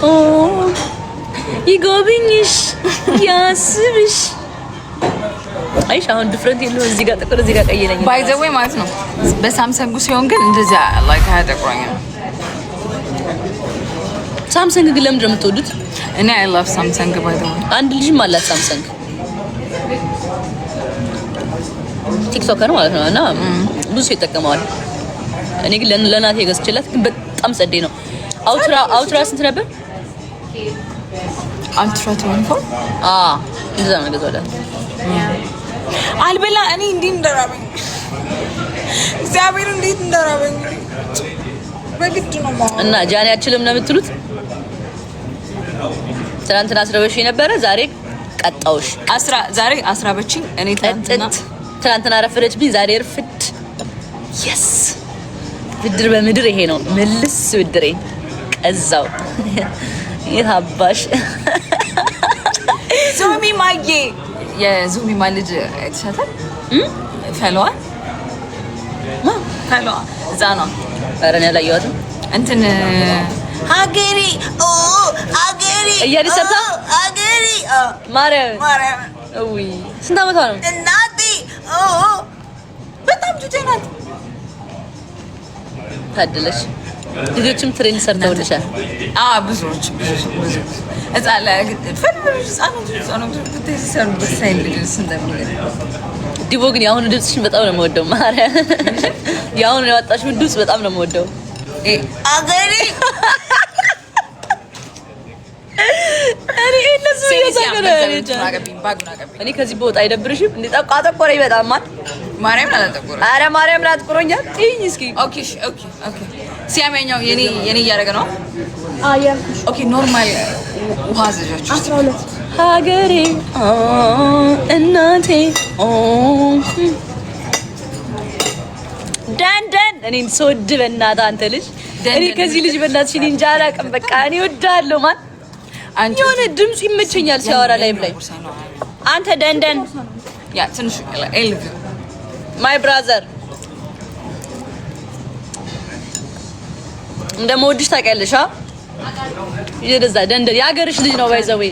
ኦ ይጎብኝሽ ያስብሽ። አይሽ አሁን ድፍረት የለውም። እዚህ ጋር ጥቁር፣ እዚህ ጋር ቀይ ነኝ። By the way ማለት ነው። በሳምሰንጉ ሲሆን ግን እንደዚያ like አያጠቁረኝም። ሳምሰንግ ግን ለምንድን ነው የምትወዱት? እኔ I love ሳምሰንግ by the way። አንድ ልጅም አላት ሳምሰንግ TikToker ማለት ነው እና ብዙ ሰው ይጠቀመዋል። እኔ ግን ለናቴ ገዝቼላት ግን በጣም ጸዴ ነው። Ultra Ultra ስንት ነበር? Ultra 24። አዎ እንደዛ ነው ገዛሁላት። አልበላ እኔ እንዲህ እንደራበኝ እግዚአብሔር እንዴት እንደራበኝ በግድ ነው የማወራው። እና ጃኒ አችልም ነው የምትሉት? ትናንትና አስረበሽ የነበረ ዛሬ ቀጣውሽ። አስራ ዛሬ አስራበችኝ። እኔ ትናንትና ቀጥት ትናንትና ረፈደችብኝ፣ ዛሬ እርፍድ። Yes ብድር በምድር ይሄ ነው ምልስ ብድሬ ቀዛው። ይህ አባሽ ዞሚ ማዬ የዞሚ ማ ልጅ አይተሻታል? ፈለዋ ማ ፈለዋ ህፃኗ ኧረ እኔ አላየኋትም። እንትን ሀገሪ ኦ ሀገሪ እያለች ሰርታ? ሀገሪ ማርያም ማርያም እውይ ስንት ዓመቷ ነው? እናቴ ኦ በጣም ጁቴ ናት። ታደለች። ልጆችም trend ሰርተውልሻል። ብዙዎች ብዙ ብዙ ህጻናቶች ሲሰሩበት ሳይ ልጅ እንደሚል ዲቦ ግን የአሁኑ ድምፅሽን በጣም ነው የምወደው። ማርያም የአሁኑ ያወጣሽውን ድምፅ በጣም ነው የምወደው። አገሪ እኔ እነሱ እየሳቀ ነው ያለችው። እኔ ከዚህ በወጣ አይደብርሽም? እንዴ ጠቋ ጠቆረኝ በጣም ማን ማርያምን አላጠቆረም። አረ ማርያምን አጥቁሮኛል። እይኝ እስኪ Okay እሺ፣ okay okay። ሲያመኛው የኔ የኔ እያደረገ ነው። Okay normal ውሃ አዘዣችሁ። ሀገሬ ኦ እናቴ ኦ ደንደን እኔን ስወድ በእናትህ አንተ ልጅ እኔ ከዚህ ልጅ በእናትሽ እኔ እንጃ አላውቅም። በቃ እኔ እወድሃለሁ። ማን አንቺ የሆነ ድምፁ ይመቸኛል ሲያወራ live ላይ አንተ ደንደን ያ ትንሽ ኤልቭ My brother እንደምወድሽ ታውቂያለሽ። አ ይደዛ ደንደን የሀገርሽ ልጅ ነው። By the way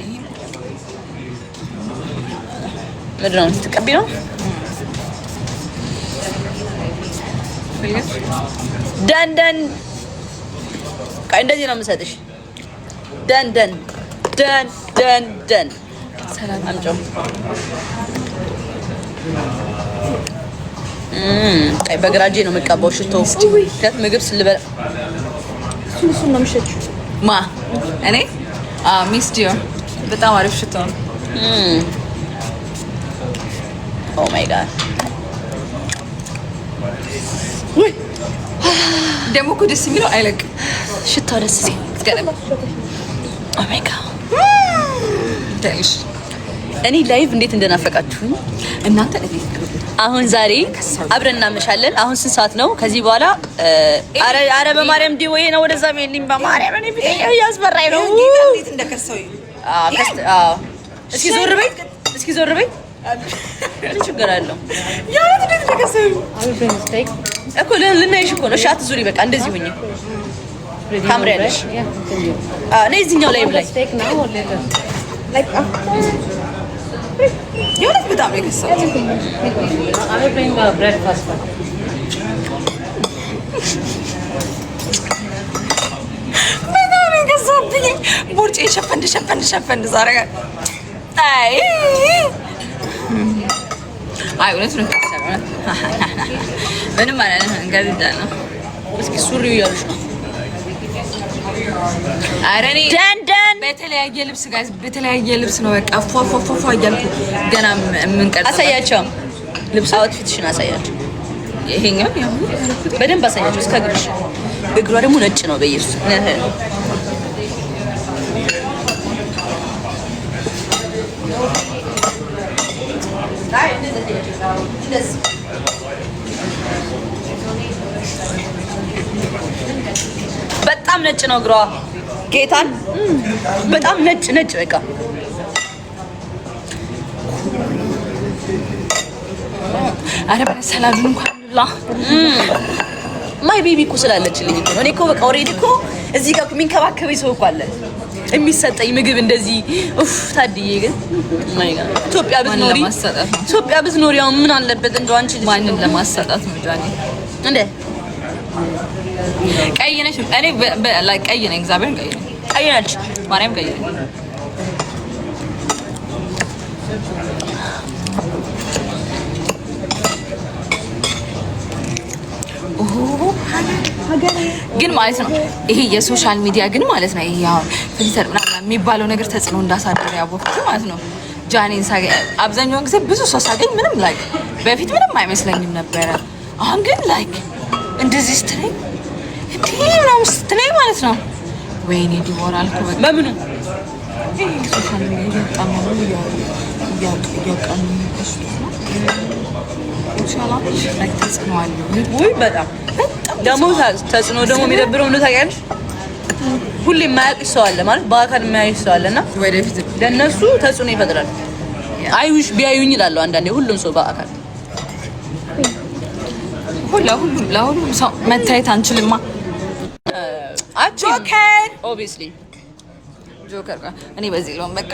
ምንድን ነው ትቀቢ ነው ደንደን ቆይ እንደዚህ ነው የምሰጥሽ። ደንደን ደን ደን ደን አምጪው። ቆይ በግራ እጄ ነው የምቀባው ሽቶ፣ ምክንያቱም ምግብ ስልበላ እሱን ነው የምሸጪው። ማ እኔ ሚስ ዲዮር በጣም አሪፍ ሽቶ ነው። Oh my God ደግሞ እኮ ደስ የሚለው አይለቅም። ሽታው ደስ ሲል oh my God ታይሽ እኔ live እንዴት እንደናፈቃችሁኝ እናንተ እኔ አሁን ዛሬ አብረን እናመሻለን። አሁን ስንት ሰዓት ነው? ከዚህ በኋላ አረ አረ በማርያም ዲ ወይ ነው ወደዛ ሜልኝ በማርያም እኔ ፊቴ እያስፈራኝ ነው። እንዴት እንደከሰው አዎ ከስት አዎ እስኪ ዞር በይ፣ እስኪ ዞር በይ። ምን ችግር አለው ያው እንዴት እንደከሰው እኮ ልናይሽ እኮ ነው። እሺ አትዙሪ፣ በቃ እንደዚህ ሁኚ፣ ታምሪያለሽ። አዎ ነይ እዚህኛው ላይቭ ላይ Like after የእውነት በጣም ነው የከሰው። I will bring breakfast. በጣም ነው የከሳብኝ። ቦርጬ ሸፈን ሸፈን ሸፈን ዛሬ አይ አይ እውነት ነው ከሰው ምንም ማለት ነው ጋዜጣ ነው። እስኪ ሱሪው እያሉሽ ነው። ኧረ እኔ ደንደን በተለያየ ልብስ guys፣ በተለያየ ልብስ ነው በቃ ፏ ፏ ፏ ፏ እያልኩ ገና የምንቀርጸው አሳያቸው። ልብስ outfit ሽን አሳያቸው ይሄኛው ያው በደንብ አሳያቸው እስከ እግርሽ። እግሯ ደግሞ ነጭ ነው። በኢየሱስ በጣም ነጭ ነው እግሯ። ጌታን በጣም ነጭ ነጭ በቃ ኧረ salad ኡን እንኳን ብላ My baby እኮ ስላለችልኝ እኮ ነው። እኔ እኮ በቃ already እኮ እዚህ ጋር የሚንከባከበኝ ሰው እኮ አለ፣ የሚሰጠኝ ምግብ እንደዚህ። ኡፍ ታድዬ ግን my God ኢትዮጵያ ብትኖሪ፣ ኢትዮጵያ ብትኖሪ አሁን ምን አለበት እንደው አንቺ ልጅ ማንን ለማሰጣት ነው ጃኒ? እንዴ ቀይ ነሽ። እኔ ቀይ ነኝ፣ እግዚአብሔርን ቀይ ነኝ። ቀይ ነች ማርያም፣ ቀይ ነኝ። ግን ማለት ነው ይሄ የ social media ግን ማለት ነው ይሄ አሁን filter ምናምን የሚባለው ነገር ተጽዕኖ እንዳሳደረ ያወቅኩት ማለት ነው። ጃኔን ሳገኝ አብዛኛውን ጊዜ ብዙ ሰው ሳገኝ ምንም like በፊት ምንም አይመስለኝም ነበረ። አሁን ግን like እንደዚህ ስትለኝ እንዲህ ምናምን ስትለኝ ማለት ነው ወይኔ ዲቦራ አልኩ። በቃ በምኑ ይሄ social media እያጣመሙ እያቀኑ ተጽዕኖ አለው። ውይ በጣም ደግሞ ተጽዕኖ ደግሞ የሚደብረው እንደው ታውቂያለሽ፣ ሁሌ የማያውቅሽ ሰው አለ ማለት በአካል የማያይሽ ሰው አለ እና ወደፊት ለእነሱ ተጽዕኖ ይፈጥራል። አይውሽ ቢያዩኝ ይላለሁ አንዳንዴ ሁሉም ሰው በአካል ለሁሉም ሰው መታየት አንችልማ። ጆከር obviously ጆከር እኔ በዚህ ለውን በቃ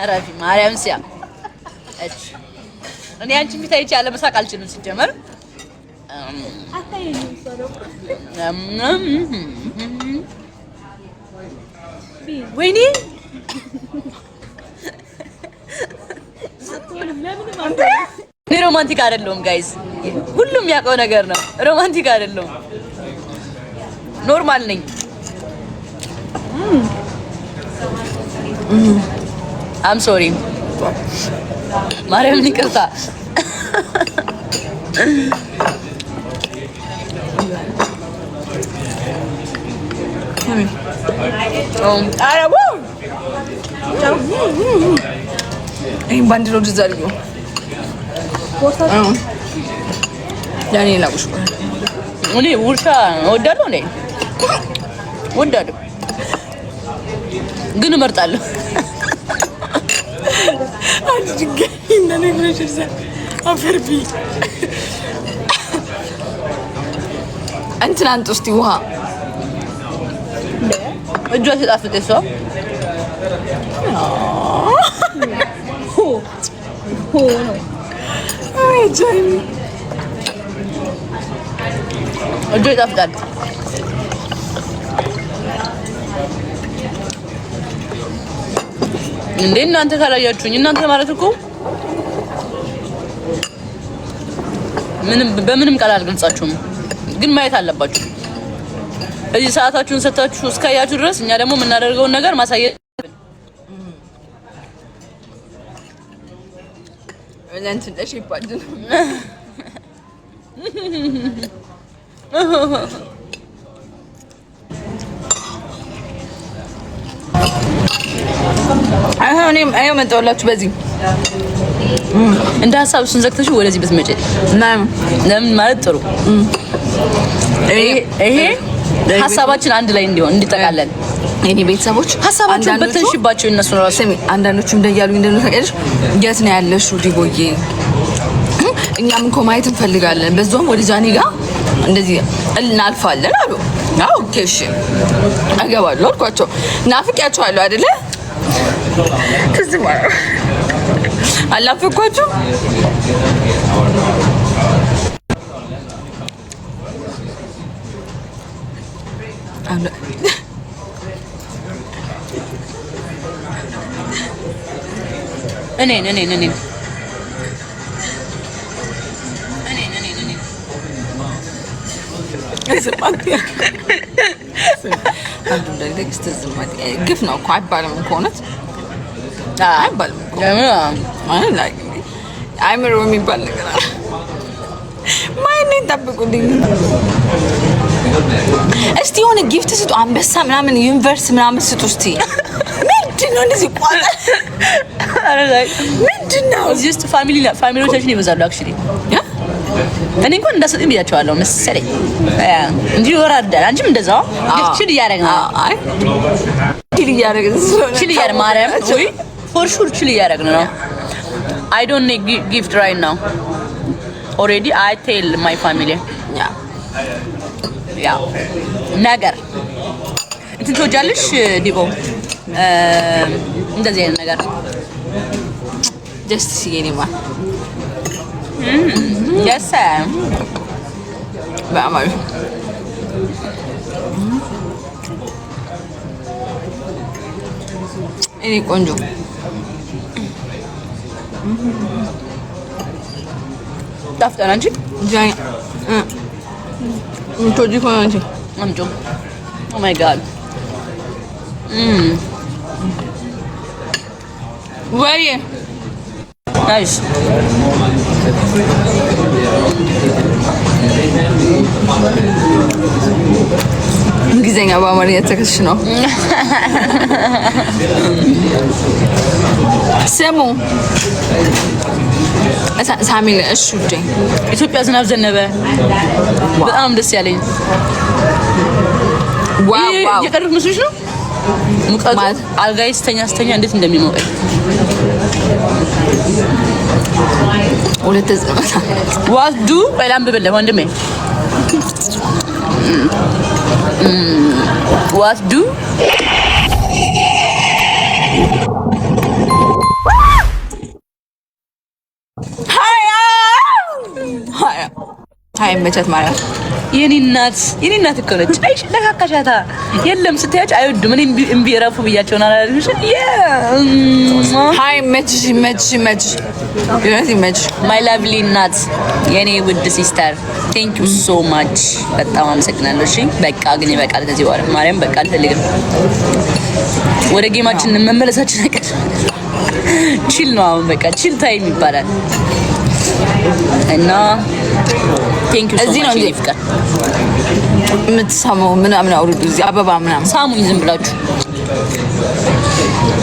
ረፊ ማርያም ሲያ እቺ እኔ አንቺን ፊት አይቼ አለመሳቅ አልችልም። ሲጀመር ወይኔ እኔ romantic አይደለሁም guys፣ ሁሉም ያውቀው ነገር ነው። Romantic አይደለሁም፣ normal ነኝ። I'm sorry ማርያምን ይቅርታ። ይህን ባንድ ነው እዛ አድርጊው። እኔ ውርሻ እወዳለሁ። እኔ እወዳለሁ ግን እመርጣለሁ። እንትን አንጡ እስኪ ውሃ እጇ ሲጣፍጥ እሷ እጇ ይጣፍጣል። እንዴ እናንተ ካላያችሁኝ፣ እናንተ ማለት እኮ ምንም በምንም ቃል አልገልጻችሁም፣ ግን ማየት አለባችሁ። እዚህ ሰዓታችሁን ሰጥታችሁ እስካያችሁ ድረስ እኛ ደግሞ የምናደርገውን ነገር ማሳየት እኔም መጣሁላችሁ በዚህ እንደ ሀሳብ እሱን ዘግተሽ ወደዚህ ብትመጪ ለምን ማለት ጥሩ። ይሄ ሀሳባችን አንድ ላይ እንዲሆን እንዲጠቃለል የኔ ቤተሰቦች ሀሳባቸውን በተንሽባቸው እነሱ ራሱ ስሚ፣ አንዳንዶቹ እንደያሉኝ እንደሆነ ታውቂያለሽ፣ የት ነው ያለሽው ዲቦዬ? እኛም እኮ ማየት እንፈልጋለን። በዛውም ወደ ጃኒ ጋር እንደዚህ እናልፋለን አሉ። አዎ okay፣ እሺ እገባለሁ አልኳቸው። ናፍቄያቸዋለሁ አይደለ? ከዚህ አላፈኳችሁ። እኔን እኔን እኔን ግፍ ነው እኮ አይባልም እኮ እውነት አይባልም እኮ አይምሮ የሚባል ነገር አለ። ማንን ጠብቁልኝ እስቲ የሆነ gift ስጡ፣ አንበሳ ምናምን universe ምናምን ስጡ እስቲ። ምንድን ነው እንደዚህ ቋጠ? ምንድን ነው እዚህ ውስጥ family ዎቻችን ይበዛሉ። Actually እኔ እንኳን እንዳሰጥኝ ብያቸዋለሁ መሰለኝ እንጂ ይወራዳል። አንቺም እንደዛው chill እያደረግን ነው። አይ chill እያደረግን ስለሆነ Chill እያደረግን ማርያም ወይ for sure chill እያደረግን ነው። I don't need gift right now። Already I tell my family. Yeah. Yeah, ነገር እንትን ትወጃለሽ ዲቦ፣ እንደዚህ አይነት ነገር? Just ሲጌኒማ። Yes. በጣም አሪፍ። እኔ ቆንጆ። ጣፍጠን አንቺ። ጃኒ የምትወጂ ከሆነ አንቺ። አምጪው። Oh my God. ወይ። Nice. እንግሊዝኛ በአማርኛ ተከስሽ ነው። ስሙ ሳሚል፣ እሺ ውዴ። ኢትዮጵያ ዝናብ ዘነበ። በጣም ደስ ያለኝ። Wow wow! የቀረብኩ መስሎሽ ነው? ሙቀቱ። ማለት? አልጋዬ ስተኛ ስተኛ እንዴት እንደሚሞቀኝ። ሁለት። What do ቆይ ላንብብልህ ወንድሜ። What do ሀይ መቸት ማለት። የኔ እናት፣ የኔ እናት እኮ ነች። አይሽ ለካካሻታ የለም ስትያች አይወዱም። እኔ እምቢ እምቢ እረፉ ብያቸው ነው አላልኩሽ? ሀይ መችሽ፣ መችሽ፣ መችሽ፣ የእውነት ይመችሽ። My lovely እናት፣ የኔ ውድ sister, thank you so much፣ በጣም አመሰግናለሁ። እሺ በቃ ግን ይበቃል። ከዚህ በኋላ ማርያም በቃ አልፈልግም። ወደ game ኣችን መመለሳችን ነገር chill ነው። አሁን በቃ chill time ይባላል እና thank you so እዚህ ነው much እንዴ? የኔ ፍቅር። የምትሰማው ምናምን አውርዱ እዚህ አበባ ምናምን። ሳሙኝ ዝም ብላችሁ፣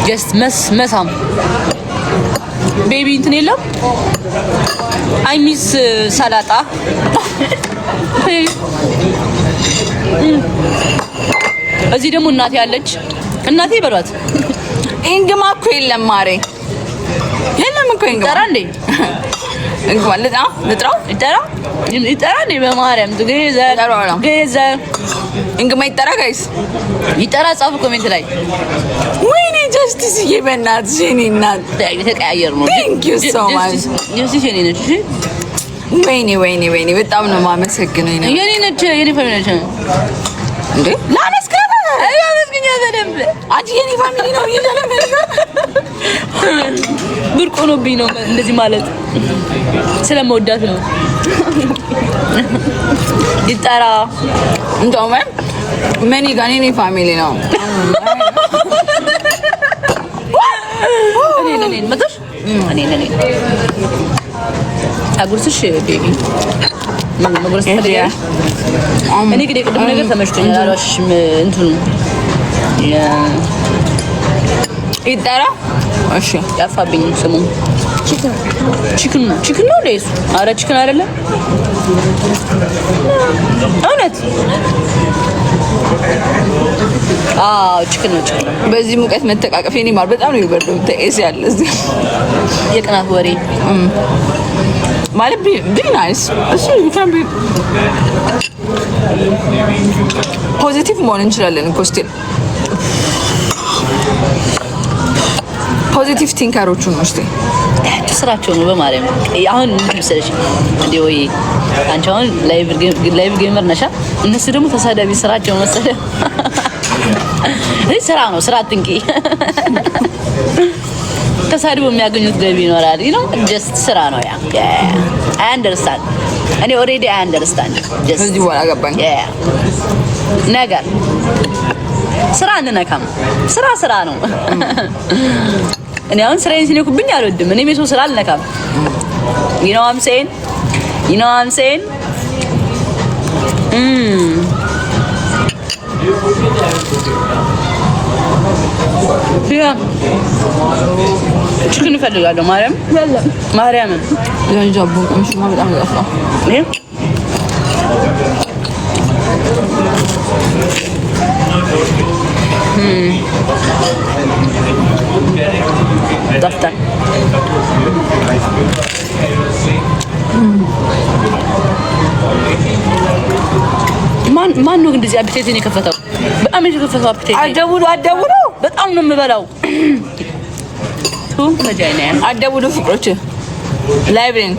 just መሳም baby። እንትን የለም፣ I miss ሰላጣ። እዚህ ደግሞ እናቴ አለች። እናቴ በሏት። ኢንግማ እኮ የለም ማሬ፣ የለም እኮ ኢንግማ። ይጠራ እንዴ? ኢንግማ ልጥራ፣ ልጥራው። ይጠራ፣ ይጠራ እንዴ? በማርያም together። ይጠራው። Together። ኢንግማ ይጠራ guys። ይጠራ፣ ጻፉ comment ላይ። ወይኔ ጀስቲስ ዬ፣ በእናትሽ የኔ እናት። የተቀያየር ነው። Thank you so much. ጀስቲስ የኔ ነች። እሺ። ወይኔ ወይኔ ወይኔ፣ በጣም ነው የማመሰግነው። የኔ የኔ ነች፣ የኔ family ነች። እንዴ ላመስግናት። አይ አመስግኛ በደንብ። አንቺ የኔ family ነው እያለ። ብርቅ ሆኖብኝ ነው እንደዚህ ማለት፣ ስለመወዳት ነው። ይጠራ። እንደውም መኒ ጋር የኔ family ነው። እኔ እኔ መጣሽ፣ እኔ እኔ አጉርስሽ baby፣ መጉረስ ትፈልጊያለሽ? እኔ ግን የቅድሙ ነገር ተመችቶኛል፣ አልዋሽሽም። እንትኑ ይጠራ እሺ። ጠፋብኝ ስሙ። Chicken፣ chicken ነው እንዴ እሱ? አረ chicken አይደለም። እውነት? አዎ chicken ነው፣ chicken ነው። በዚህ ሙቀት መተቃቀፍ የኔ ማር በጣም ነው የሚበርደው። AC ያለ እዚህ። የቅናት ወሬ። ማለት be nice፣ እሱ you can be positive መሆን እንችላለን እኮ፣ still positive thinker ኦቹ ነው እስቲ። ያቸው ስራቸው ነው። በማርያም አሁን ምን መሰለሽ እንዴ፣ ወይ አንቺ አሁን live gamer ነሻ፣ እነሱ ደግሞ ተሳዳቢ ስራቸው መሰለ። ይህ ስራ ነው፣ ስራ አትንቂ። ተሳድቦ የሚያገኙት ገቢ ይኖራል። Just ስራ ነው። Yeah, I understand። እኔ already I understand just። ከዚህ በኋላ ገባኝ። ነገር ስራ አንነካም። ስራ ስራ ነው። እኔ አሁን ስራዬን ሲነኩብኝ አልወድም። እኔም የሰው ስራ አልነካም። You know what I'm saying? You know what I'm saying? Yeah, chicken እፈልጋለሁ። ማርያም ማርያምን። ያን ጃቦን ቀምሽማ በጣም ይጣፍጣል። ይሄ ይጣፍጣል። ማን ነው እንደዚህ appetite ን የከፈተው? በጣም የተከፈተው appetite። አደውሉ አደውሉ። በጣም ነው የምበላው። ቱ መጃይና አደውሉ ፍቅሮች live ነኝ።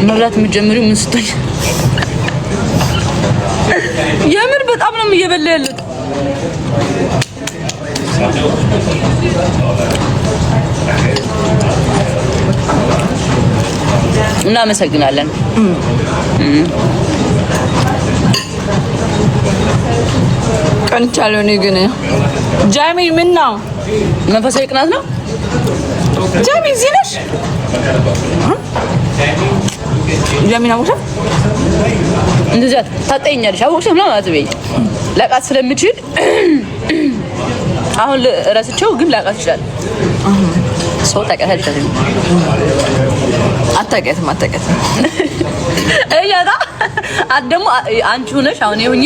መብላት የምትጀምሪው ምን ስትሆኝ? የምር በጣም ነው እየበላ ያሉት። እናመሰግናለን። ቀንቻለሁ። እኔ ግን ጃሚ ምን ነው መንፈሳዊ ቅናት ነው። ጃሚ እዚህ ነሽ? ጃሚን አወቅሻት? እንደዚያ ታጠይኛለሽ። አወቅሻት ምናምን አትበይኝ። ላቃት ስለምችል አሁን ረስቸው፣ ግን ላቃት ይችላል። ሰው ታውቂያታለሽ? አታውቂያትም? አታውቂያትም። እያታ ደግሞ አንቺ ሆነሽ አሁን ይሁኚ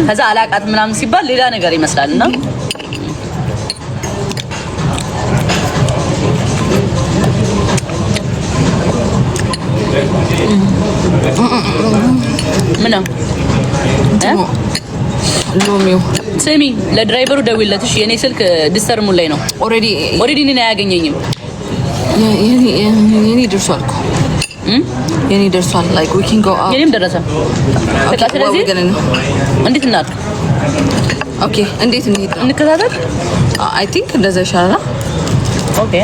ከዛ አላቃት ምናምን ሲባል ሌላ ነገር ይመስላል እና ምን ነው ሎሚው ስሚ፣ ለ driver ኡ ደውይለት እሺ። የኔ ስልክ disturb mode ላይ ነው። already already እኔን አያገኘኝም። የኔ ደርሷል እኮ የኔ ደርሷል። Like we can go out። የኔም ደረሰ። በቃ ስለዚህ እንዴት እናድርግ? Okay እንዴት እንሂድ ነው? እንከታተል። I think እንደዛ ይሻላል። Okay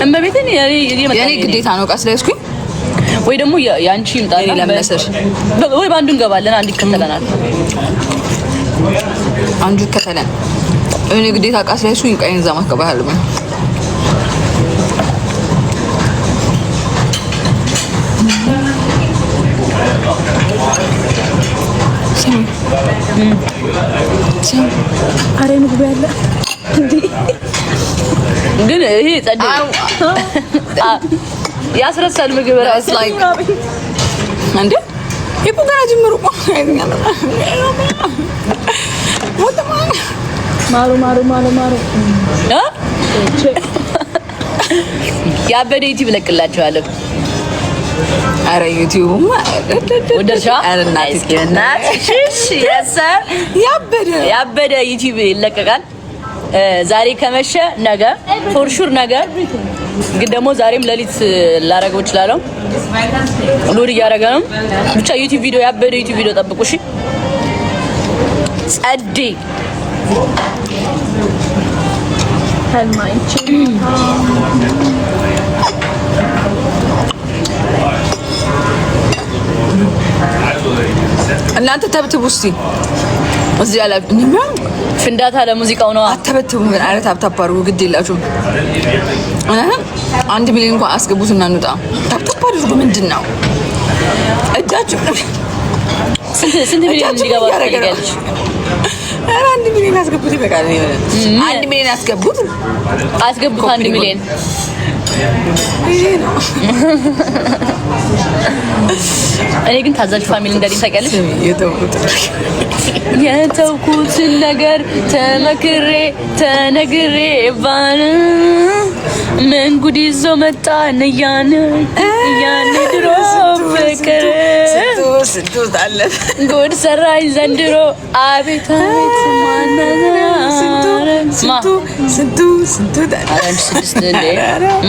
እመቤቴን የኔ ግዴታ ነው። ዕቃ ስለያዝኩኝ ወይ ደግሞ የአንቺ ይምጣና ለመሰሽ ወይ በአንዱ እንገባለን። አንድ ይከተለናል፣ አንዱ ይከተለን። እኔ ግዴታ ዕቃ ስለያዝኩኝ ዕቃዬን እዛ ማስገባት አለብኝ። አሬ ምግብ ያለ ግን ይሄ ጸዴ ያስረሳል። ምግብ ራሱ እንዴ ይሄ ገና ጅምሩ ማሩ ማሩ ማሩ ማሩ ያበደ ዩቲዩብ እለቅላችኋለሁ። አረ ዩቲዩብ ወደድሽዋ? ያበደ ዩቲዩብ ይለቀቃል ዛሬ ከመሸ ነገ for sure ነገ ግን ደግሞ ዛሬም ሌሊት ላረገው እችላለሁ። Load እያደረገ ነው። ብቻ ዩቲዩብ ቪዲዮ ያበደ ዩቲዩብ ቪዲዮ ጠብቁ። እሺ ጸዴ እናንተ ተብትቡ እስቲ እዚህ ያላ ፍንዳታ ለሙዚቃው ነው። አተበትቡ ግን አረ tap tap አድርጉ፣ ግድ የላችሁም። 1 ሚሊዮን እንኳን አስገቡት እና እንውጣ። Tap tap አድርጉ። ምንድን ነው እጃችሁ ስንት ሚሊዮን እንዲገባ ትፈልጊያለሽ? ኧረ 1 ሚሊዮን አስገቡት ይበቃል። 1 ሚሊዮን አስገቡት፣ አስገቡት 1 ሚሊዮን ይሄ ነው። እኔ ግን ታዛዥ family እንዳለኝ ታውቂያለሽ። የተውኩትን ነገር ተመክሬ ተነግሬ ባን ምን ጉድ ይዞ መጣ እያን እያን ድሮ ፍቅር ጉድ ሰራኝ ዘንድሮ አቤት አቤት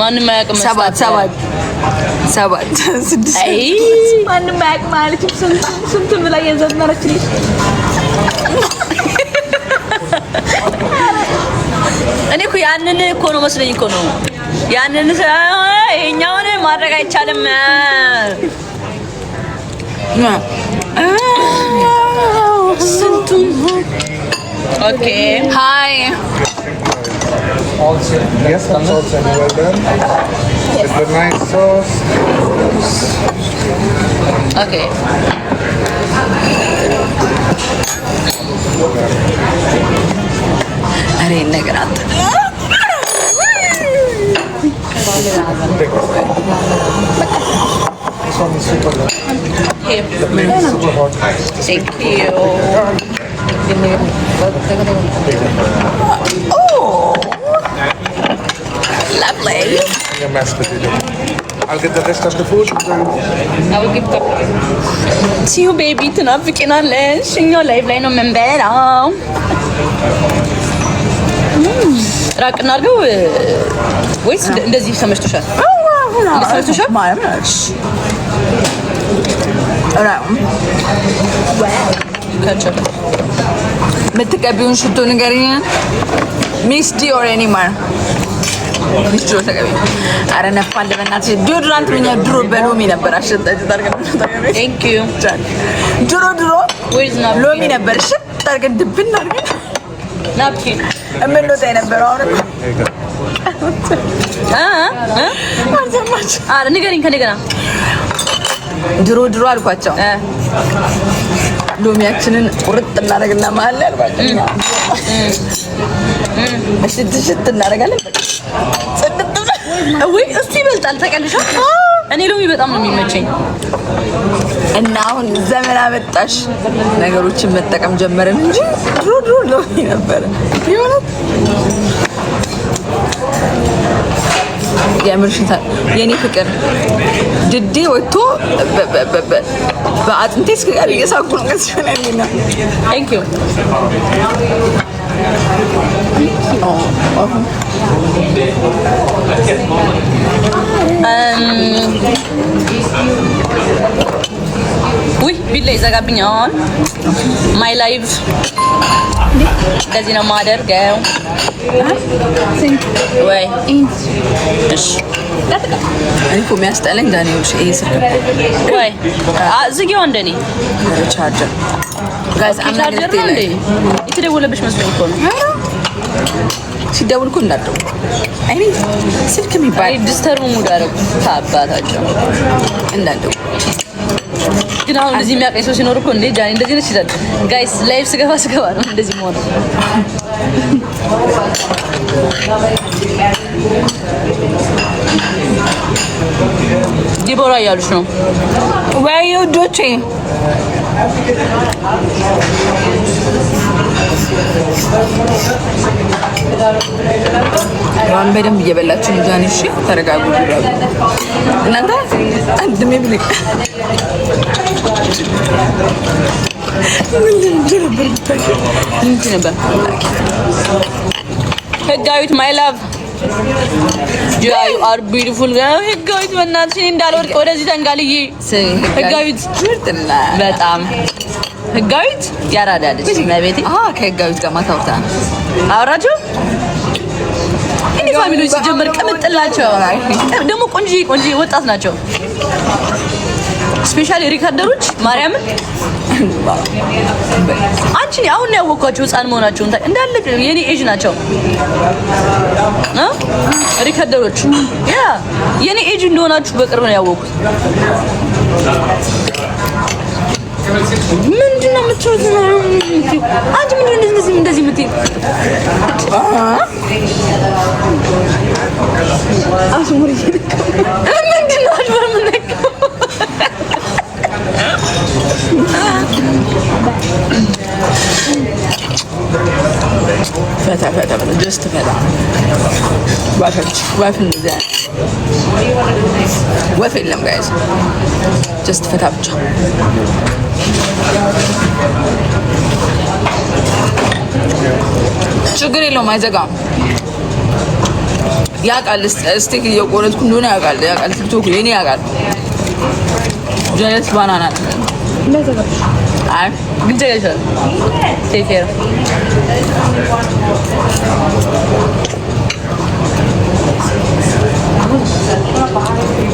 ማንም አያውቅም። ሰባት ሰባት ሰባት ስድስት ማንም አያውቅም አለችም። ስንቱን ብላ እየዘመረችልሽ እኔ እኮ ያንን እኮ ነው መስለኝ እኮ ነው ያንን ይኸኛውን ማድረግ አይቻልም። ስንቱን okay Hi Yes, that's also well done. With the nice sauce. Okay ኧረ ይሄን ነገር አንተ This one is super hot. The plate is super hot. Thank you. Lovely. making a mess with you. I'll get the rest of the food. See you baby፣ ትናፍቂናለሽ። እኛ live ላይ ነው የምንበላው። ራቅ እናድርገው ወይስ እንደዚህ ተመችቶሻል? እንደዚህ ተመችቶሻል? ማርያም ከቸር የምትቀቢውን ሽቶ ንገሪኝ። Miss D or ኤኒማር Miss D ተቀቢ። አረ ነፋን በእናትሽ። Deodorant ምኛ ድሮ በሎሚ ነበር አሸጣጭ ታርገን Thank you። ድሮ ድሮ Where's napkin? ሎሚ ነበር ሽጥ አድርገን ድብን አድርገን Napkin የምንወጣ የነበረው። አሁን እኮ Here you go. እ እ አልሰማችም። አረ ንገሪኝ ከእንደገና። ድሮ ድሮ አልኳቸው ሎሚያችንን ቁርጥ እናደርግና መሀል ላይ አልኳቸው እሽት እሽት እናደርጋለን። በቃ ጽድት ብለን ወይ እሱ ይበልጣል። ታውቂያለሽ? እኔ ሎሚ በጣም ነው የሚመቸኝ። እና አሁን ዘመን አመጣሽ ነገሮችን መጠቀም ጀመርን እንጂ ድሮ ድሮ ሎሚ ነበረ። የእውነት የምርሽን የኔ ፍቅር ድዴ ወጥቶ በአጥንቴ እስክቀር እየሳኩ ነው። ከዚህ በላይ ነው። Thank you። ውይ ቢላ ይዘጋብኛል። My live እንደዚህ ነው የማደርገው። ወይ እሺ እኔ እኮ የሚያስጠላኝ ዳንኤል ይሄ ስልክ ወይ ዝጊው። እንደኔ Charger guys ቻርጀር ነው እንዴ? የተደወለብሽ መስሎኝ እኮ ነው። ሲደውል እኮ እንዳትደውል። እኔ ስልክ የሚባል Disturb mood አደረጉ ከአባታቸው። እንዳትደውል። ግን አሁን እንደዚህ የሚያውቀኝ ሰው ሲኖር እኮ እንዴ ጃኒ እንደዚህ ነች ይላል። Guys live ስገባ ስገባ ነው እንደዚህ መሆኑ። ዲቦራ እያሉች ነው። ወይ ውዶቼ ዋን በደንብ እየበላችሁ ነው ጃኒ። እሺ ተረጋጉ። እናንተ አንድ ሜብል ምንድን ነበር ህጋዊት my love you are beautiful። ህጋዊት በእናትሽ እኔ እንዳልወድቅ ወደዚህ ተንጋልዬ። ህጋዊት ምርጥና በጣም ህጋዊት ያራዳ ልጅ መቤቴ። ከህጋዊት ጋር ማታ አውርተናል። አወራችሁ? እኔ family ዎች ሲጀመር ቅምጥል ናቸው። ደግሞ ቆንጆ ቆንጆ ወጣት ናቸው። Specially recorder ኦች ማርያምን አንቺ አሁን ነው ያወቅኳቸው ህፃን መሆናቸውን እንዳለ የኔ ኤጅ ናቸው እ recorder ኦች yeah የኔ ኤጅ እንደሆናችሁ በቅርብ ነው ያወቅኩት። ምንድን ነው የምትሉት? አንቺ ምንድን ነው እንደዚህ እንደዚህ የምትይው? ምንድን ነው አሽሙር የምነካው? ፈታ ፈታ ፈታ just ፈታ ወፎች ወፍ እንደዚያ ወፍ የለም guys፣ just ፈታ ብቻ። ችግር የለውም አይዘጋም። ያውቃል steak እየቆረጥኩ እንደሆነ ያውቃል ያውቃል። ቲክቶክ የኔ ያውቃል። ጀለት banana አይ ግን ተገኝቷል። Take care።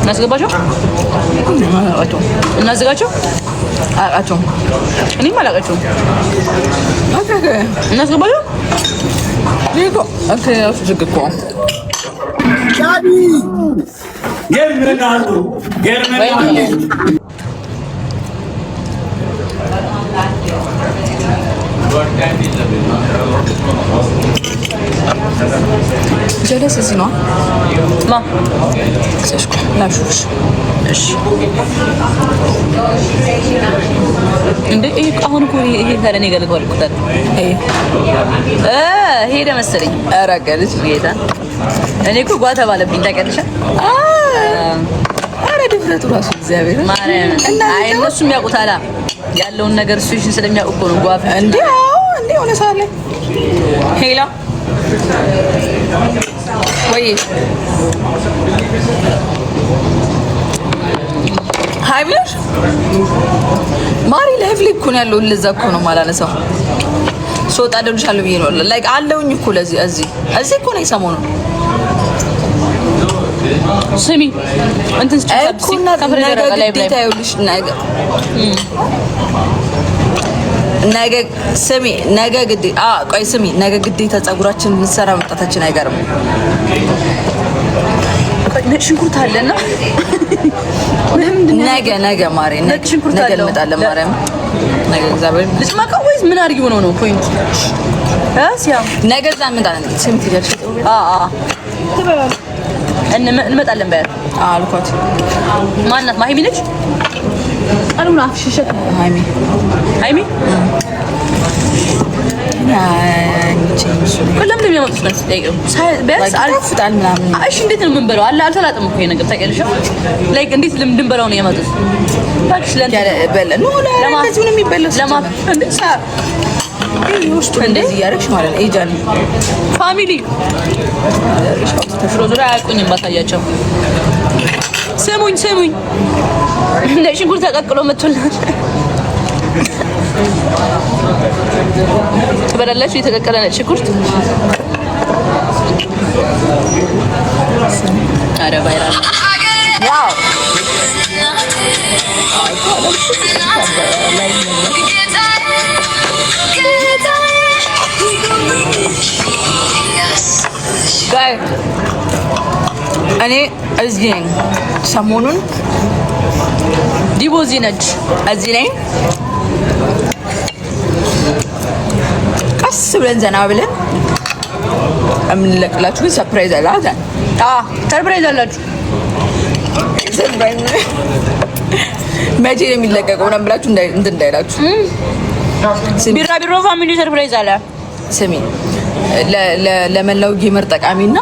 እናስገባቸው፣ አላውቃቸውም እናዘጋቸው። አላውቃቸውም። እኔም አላውቃቸውም። Okay okay እናስገባቸው። ይሄ እኮ okay እሱ ዝግ እኮ ጀለስ እዚህ ነዋ። ማ? ላሹፍሽ። እሺ እንዴ፣ ይሄ አሁን እኮ ይሄ ታዲያ እኔ ጋር ልከዋል እኮ ታዲያ። እ ሄደ መሰለኝ። ኧረ ገለች። ጌታ፣ እኔ እኮ ጓ ተባለብኝ ታውቂያለሽ። ኧረ ድፍረቱ ራሱ እግዚአብሔር። ማርያም። አይ፣ እነሱም ያውቁታል ያለውን ነገር፣ situation ስለሚያውቁ እኮ ነው ጓ። እንዴ፣ አዎ፣ እንዴ፣ የሆነ ሰዓት ላይ። Hello። ወይ hi ብለሽ ማሪ፣ live ላይ እኮ ነው ያለው። ለዛ እኮ ነው የማላነሳው። ስወጣ እደውልልሻለሁ ብዬ ነው። Like አለውኝ እኮ ለዚህ እዚህ እኮ ነኝ ሰሞኑን። ስሚ፣ እንትን እኮ እና ነገ ግዴታ ይኸውልሽ፣ ነገ ስሚ፣ ነገ ግዴ ቆይ ስሚ፣ ነገ ግዴታ ፀጉራችን እንሰራ መምጣታችን አይቀርም። ነጭ ሽንኩርት አለና ነገ ነገ ማሬ ነጭ ሽንኩርት ነገ አለው። እንመጣለን። ማርያም፣ ነገ እግዚአብሔር ልጭመቀው ወይስ ምን አድርጊው ነው ነው point ሲያ? ነገ እዛ እንመጣለን። ስሚ፣ ትሄጃለሽ? አ አ እንመጣለን በያት። አልኳት። ማናት? ማሂሚ ነች? አሉን አፍሽሸት። ሃይሚ። ሃይሚ። ለምን የሚያመጡት ነው ጠይቀው። ቢያንስ ይጣፍጣል ምናምን። እሺ፣ እንዴት ነው የምንበላው? አለ አልተላጥም እኮ ይሄ ነገር ታውቂያለሽ። Like እንዴት እንድንበላው ነው የመጡት? እባክሽ ለእንትን ያለ በለ no እንደዚሁ ነው የሚበላው። ለማ እንዴ? ውስጡ እንደዚህ እያደረግሽ ማለት ነው። ኤጃን Family ዞሮ ዞሮ አያውቁኝም። ባሳያቸው። ስሙኝ ስሙኝ፣ ነጭ ሽንኩርት ተቀቅሎ መጥቶልናል። ትበላላችሁ? የተቀቀለ ነጭ ሽንኩርት። ኧረ viral። Wow። Guys፣ እኔ እዚህ ነኝ ሰሞኑን። ዲቦ እዚህ ነች። እዚህ ነኝ። ቀስ ብለን ዘና ብለን የምንለቅላችሁ ግን surprise አለ አይደል? Surprise አላችሁ። Surprise መቼ ነው የሚለቀቀው ምናምን ብላችሁ እንትን እንዳይላችሁ። ስሚ፣ ቢራቢሮ family surprise አለ። ስሚ፣ ለመላው gamer ጠቃሚና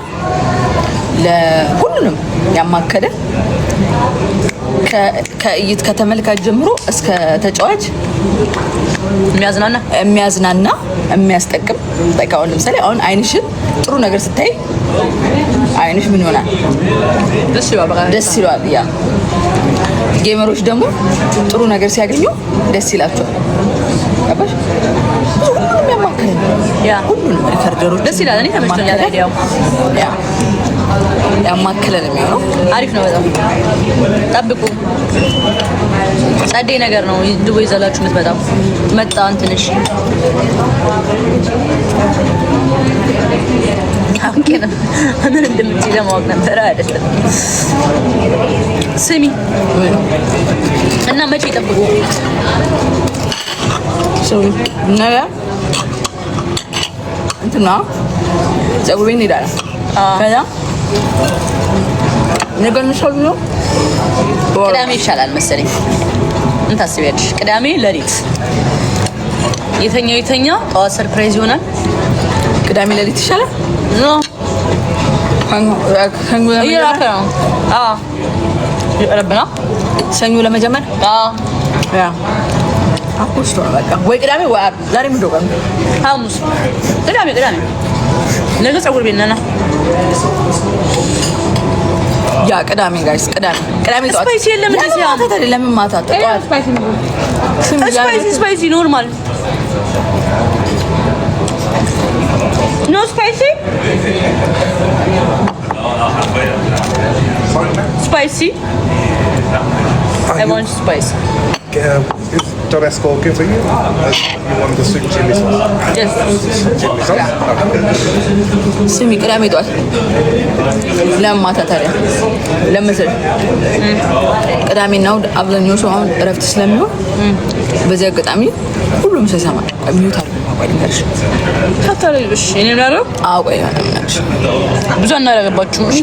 ለሁሉንም ያማከለ ከእይት ከተመልካች ጀምሮ እስከ ተጫዋች የሚያዝናና። የሚያዝናና፣ የሚያስጠቅም። በቃ አሁን ለምሳሌ አሁን አይንሽን ጥሩ ነገር ስታይ አይንሽ ምን ይሆናል? ደስ ይላል። በቃ። ደስ ይለዋል። Yeah፣ gamer ኦች ደግሞ ጥሩ ነገር ሲያገኙ ደስ ይላቸዋል። ገባሽ? ብዙ ሁሉንም ያማከለ ነው። ሁሉንም recorder ኦች ደስ ይላል። እኔ ተመችቶኛል idea ው። Yeah፣ ያማከለ ነው የሚሆነው። አሪፍ ነው በጣም። ጠብቁ። ጸዴ ነገር ነው ድቦ ይዘላችሁ የምትመጣው። መጣ እንትንሽ አውቄ ነው፣ ምን እንደምትይ ለማወቅ ነበረ አይደለም። ስሚ፣ እና መቼ ይጠብቁ? ነገ እንትና ፀጉር ቤት እንሄዳለን። ከዛ ነገ እንሰሩ ነው። ቅዳሜ ይሻላል መሰለኝ። ምን ታስቢያለሽ? ቅዳሜ ሌሊት የተኛው የተኛ ጠዋት surprise ይሆናል። ቅዳሜ ሌሊት ይሻላል። No፣ እየላከ ነው። አዎ፣ ይቅርብና ሰኞ ለመጀመር። አዎ። Yeah፣ አፖስቶ ነው በቃ፣ ወይ ቅዳሜ ወይ ዓርብ። ዛሬ ምንድን ነው ቀኑ? ሐሙስ። ቅዳሜ፣ ቅዳሜ። ነገ ፀጉር ቤት ነና። Yeah፣ ቅዳሜ guys፣ ቅዳሜ፣ ቅዳሜ ጠዋት። Spicy የለም ለምን እንደዚህ። ማታ ታዲያ? ለምን ማታ? ጠዋት ስሚ፣ Spicy, spicy, normal, no spicy, spicy. I want spice. Is Tabasco okay for you? You want the sweet chili sauce? Yes. Chili sauce? Okay. ስሚ፣ ቅዳሜ ጠዋት ለምን ማታ ታዲያ? ለምን መሰለሽ? ቅዳሜና እሑድ አብዛኛው ሰው አሁን እረፍት ስለሚሆን በዚህ አጋጣሚ ሁሉም ሰው ይሰማል። Mute አድርጎ፣ ቆይ ልንገርሽ። ታታለሽ እኔ ምናለው? አዎ፣ ቆይ ልንገርሽ። ብዙ አናደርግባችሁም። እሺ።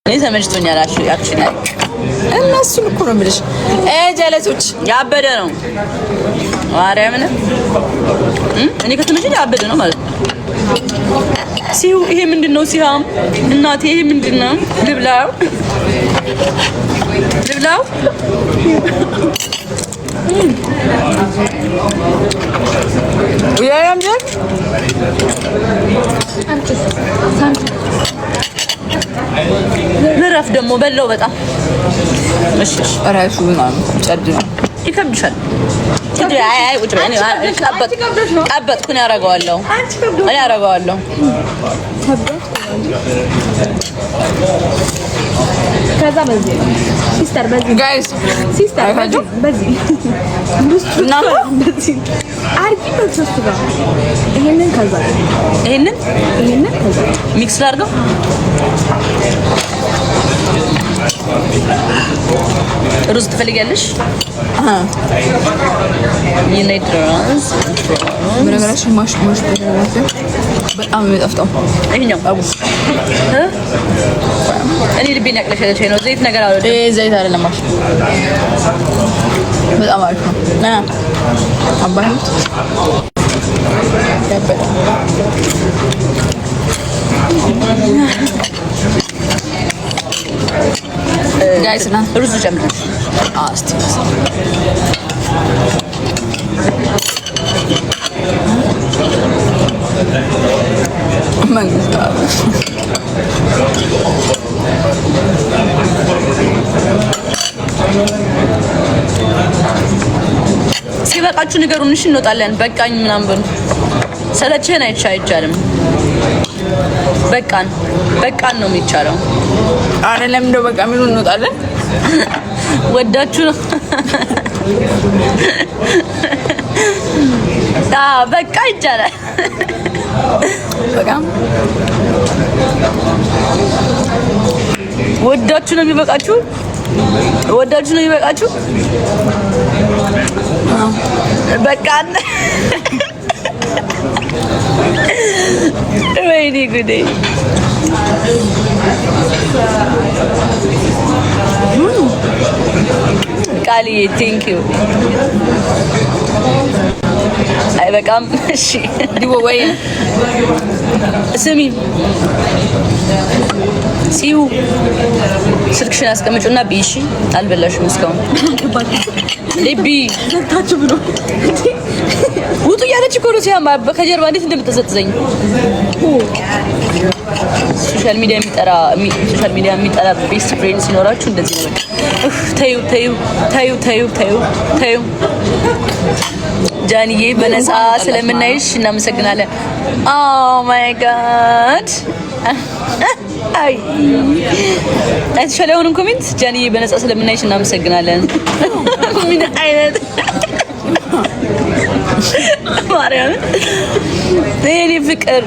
እኔ ተመችቶኛል። Actually እነሱን እኮ ነው የምልሽ። ጀለሶች ያበደ ነው፣ ማርያምን እኔ ከተመቸኝ ያበደ ነው ማለት ነው። ሲሁ ይሄ ምንድን ነው? ሲሃም እናቴ ይሄ ምንድን ነው? ልብላው ልብላው። ልረፍ ደግሞ በለው በጣም። እሺ እሺ። ራሱ ምናምን ጨድ ነው። ይከብድሻል። አይ አይ ቁጭ በይ። እኔ ቀበጥኩ። እኔ አደርገዋለሁ። እኔ አደርገዋለሁ። ከዛ በዚህ sister በዚህ guys sister በዚህ በዚህ አርጊ በሶስቱ ጋር ይሄንን ከዛ ይሄንን ይሄንን ከዛ mix ላድርገው። ሩዝ ትፈልጊያለሽ? You need ሩዝ። በነገራችን mash mash በጣም የሚጣፍጠው ይሄኛው እኔ ልቤን ያቅለሸለሸኝ ነው። ዘይት ነገር አልወድም። ይሄ ዘይት አይደለም፣ mash በጣም አሪፍ ነው። አባህት ያበጠ guys ና ሩዝ ጨምረሽ እስቲ መንግስት ሲበቃችሁ ንገሩን። እሺ እንወጣለን። በቃኝ ምናምን በሉ። ሰለቸን አይቻ አይቻልም። በቃን በቃን ነው የሚቻለው። አረ ለምን እንደው በቃ የሚሉ እንወጣለን። ወዳችሁ ነው። በቃ ይቻላል። በቃ ወዳችሁ ነው የሚበቃችሁ። ወዳችሁ ነው የሚበቃችሁ። በቃ ወይኔ ጉዴ። ቃልዬ thank you። አይበቃም? እሺ ዲቦ ወይ ስሚ ሲዩ ስልክሽን አስቀምጪውና ብይ። እሺ አልበላሽም እስካሁን። ልቢ ዘግታችሁ ብሎ ውጡ እያለች እኮ ነው ሲያማ ከጀርባ እንዴት እንደምትዘጥዘኝ። social media የሚጠራ social media የሚጠራ best friend ሲኖራችሁ እንደዚህ ነው። በቃ ኡፍ ተዩ ተዩ ተዩ ተዩ ተዩ ተዩ። ጃንዬ በነፃ ስለምናይሽ እናመሰግናለን። Oh my God አይ አይተሻል? አሁንም comment ጃንዬ በነፃ ስለምናይሽ እናመሰግናለን። ምን አይነት ማርያምን የኔ ፍቅር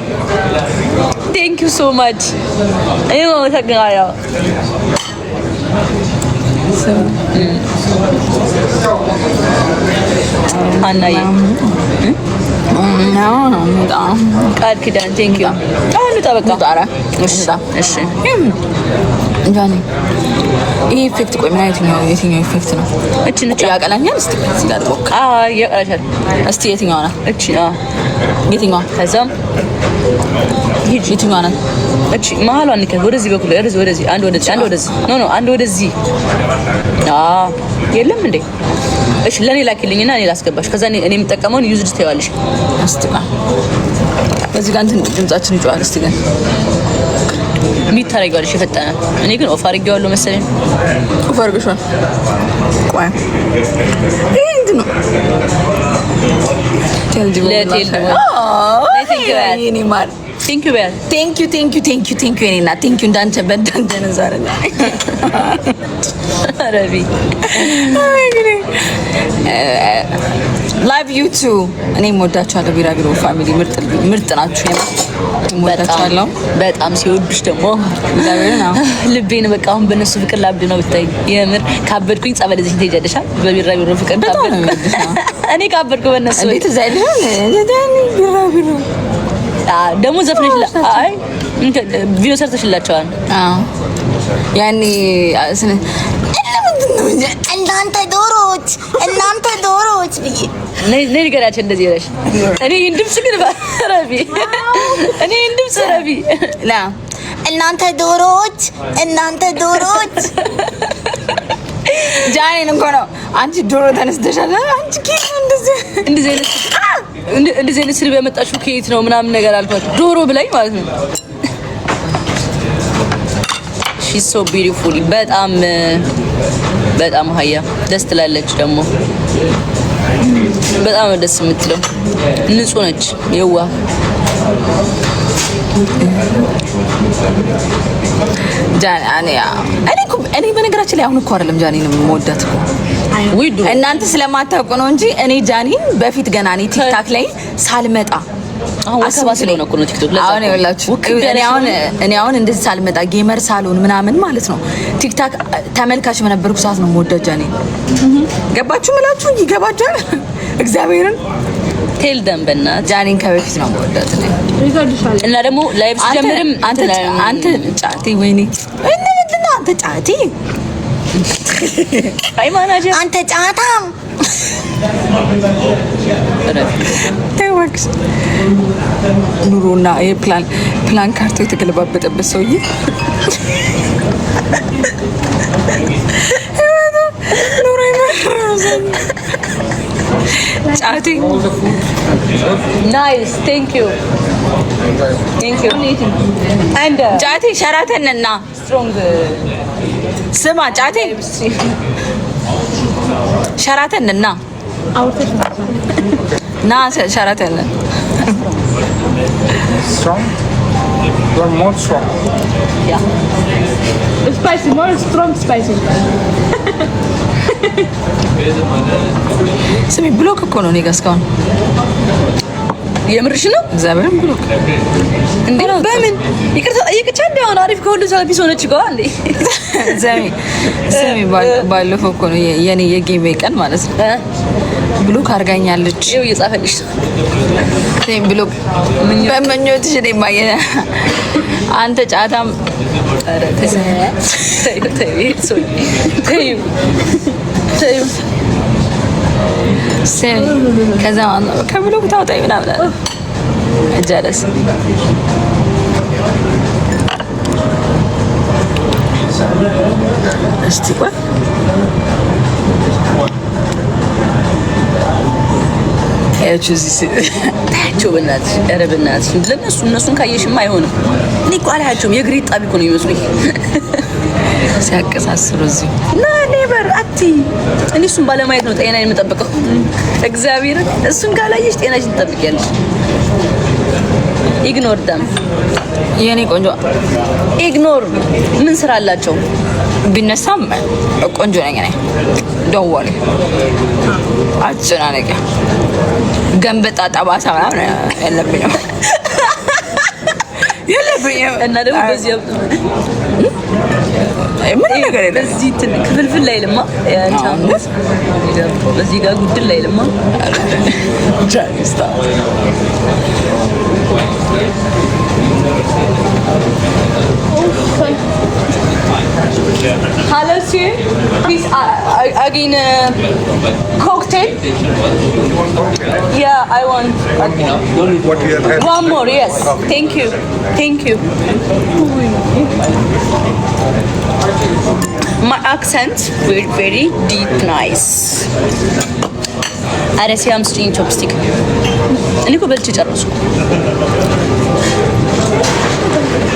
thank you so much። እኔም አመሰግናለሁ። ሀናዬ ቃል ኪዳን thank you። አሁን ውጣ በቃ። እሺ እሺ። ጃኒ ይሄ effect ቆይ ምን አይነት የትኛው የትኛው effect ነው? እቺ ነች። ያቀላኛል። እስቲ እዚህ ጋር ልሞክር። አዎ ያቀላሻል። እስቲ የትኛዋ ናት? እቺ አዎ። የትኛዋ? ከዛም ሂጂ። የትኛዋ ናት? እቺ መሀሏን ንከት። ወደዚህ በኩል ወደዚህ፣ ወደዚህ፣ አንድ ወደዚህ፣ አንድ ወደዚህ። No no፣ አንድ ወደዚህ። አዎ የለም እንዴ? እሺ ለኔ ላኪልኝና እኔ ላስገባሽ። ከዛ እኔ የምጠቀመውን used ትይዋለሽ። እስቲ ቆይ በዚህ ጋር እንትን ድምጻችን ይጮሃል። እስቲ ግን mute ታደርጊዋለሽ የፈጠነ። እኔ ግን off አድርጌዋለሁ መሰለኝ። Off አድርገሽዋል። ቆይ ይሄ እንትን ነው። ለቴል የኔ ማር Thank you በያት። Thank you thank you thank you thank you የኔ እናት thank you። እንዳንተ በእንዳንተ ነው ዛሬ ረቢ Love you too። እኔም ወዳችኋለሁ። ቢራቢሮ family ምርጥ ምርጥ ናችሁ። ወዳችኋለሁ በጣም ሲወዱሽ ደግሞ እግዚአብሔር ነው ልቤን በቃ አሁን በእነሱ ፍቅር ላብድ ነው ብታይ። የምር ካበድኩኝ ጸበል እዚህ ትሄጃለሽ። በቢራቢሮ ፍቅር በጣም ነው ካበድኩ የሚወድሽ። እኔ ካበድኩ በእነሱ እንዴት እዛ አይልሽም? ቢራቢሮ ደግሞ ዘፍነሽ አይ ቪዲዮ ሰርተሽላቸዋል። አዎ ያኔ ስነ እናንተ ዶሮዎች እናንተ ዶሮዎች ብዬ ነይ ንገሪያቸው እንደዚህ ብለሽ። እኔ ይህን ድምፅ ግን ረቢ እኔ ይህን ድምፅ ረቢ ላ እናንተ ዶሮዎች እናንተ ዶሮዎች። ጃኔን እንኳን ነው አንቺ ዶሮ ተነስተሻል። አንቺ ከየት ነው እንደዚህ እንደዚህ አይነት ስድብ ያመጣሽው ከየት ነው ምናምን ነገር አልኳት። ዶሮ ብላኝ ማለት ነው። She's so beautiful። በጣም በጣም ሀያ ደስ ትላለች። ደግሞ በጣም ነው ደስ የምትለው። ንጹህ ነች፣ የዋህ። ጃኒ እኔ እኮ እኔ በነገራችን ላይ አሁን እኮ አይደለም ጃኒን የምወዳት እኮ። ውይ ድሮ። እናንተ ስለማታውቁ ነው እንጂ እኔ ጃኒን በፊት ገና እኔ ቲክታክ ላይ ሳልመጣ አሁን ወከባ ስለሆነ እኮ ነው ቲክቶክ። ለዛ አሁን እኮ ነው። ይኸውላችሁ ውክብ እኔ ያለ አሁን ስለሆነ። እኔ አሁን እንደዚህ ሳልመጣ gamer ሳልሆን ምናምን ማለት ነው ቲክታክ ተመልካች በነበርኩ ሰዓት ነው የምወዳት ጃኒን። ገባችሁ ምላችሁ ይገባችኋል። እግዚአብሔርን Tell them በእናትህ። ጃኒን ከበፊት ነው የምወዳት እኔ። እና ደግሞ live ሲጀምርም አንተ አንተ ጫቴ ወይኔ እኔ ምንድን ነው አንተ ጫቴ? አይ ማናጀር። አንተ ጫታም። ተይ እባክሽ። ኑሮና ይሄ ፕላን ካርቶ የተገለባበጠበት ሰውዬ ኑሮ የመረረው ሰውዬ። ጫቴ። Nice, thank you, thank you and ጫቴ ሸራተን እና strong. ስማ ጫቴ ሸራተን እና ና ሸራተን። Strong? You are more strong. Yeah. Spicy, more strong spicy. ስሚ block እኮ ነው እኔ ጋ እስካሁን። የምርሽ ነው? እግዚአብሔርን block። እንዴ በምን ይቅርታ ጠየቀች? እንዴ አሁን አሪፍ ከሁሉ ሰው peace ሆነች እኮ እንዴ። ስሚ ስሚ፣ ባለፈው እኮ ነው የኔ የ game ቀን ማለት ነው block አድርጋኛለች። ይኸው እየጻፈልሽ ነው። ስሚ block በምኞትሽ እኔ ማየ አንተ ጫታም። ኧረ ተይው ተይው ተይው፣ ይሄ ሰውዬ ተይው ተይው። ስሚ ከዛ ማለት ነው ከ block ታውጣኝ ምናምን አለ። ጀለስ። እስቲ ቆይ ያቺ እዚህ ታያቸው በእናትሽ፣ ኧረ በእናትሽ ለእነሱ እነሱን ካየሽማ አይሆንም። እኔ እኮ አላያቸውም። የእግሬ ጣቢ እኮ ነው የሚመስሉኝ። ሲያቀሳስሩ እዚህ። ና never አቲ እኔ እሱን ባለማየት ነው ጤና የምጠብቀው። እግዚአብሔርን እሱን ካላየሽ ጤናሽን ትጠብቂያለሽ። Ignore them. የኔ ቆንጆ። Ignore። ምን ስራ አላቸው? ቢነሳም ቆንጆ ነኝ እኔ። Don't worry፣ አትጨናነቂ። ገንበጣ ጠባሳ ምናምን የለብኝም የለብኝም። እና ደግሞ በዚህ ምንም ነገር የለም። በዚህ እንትን ክፍልፍል አይልማ ያንቺ አሁን በዚህ ጋር ጉድል አይልማ። ጃኒስታ። Hello sir, please again cocktail. Yeah, I want. What you have had? One more, yes. Thank you. Thank you. My accent very very deep nice. አረ ሲያም ስጭኝ chopstick። እኔ እኮ በልቼ ጨረስኩ።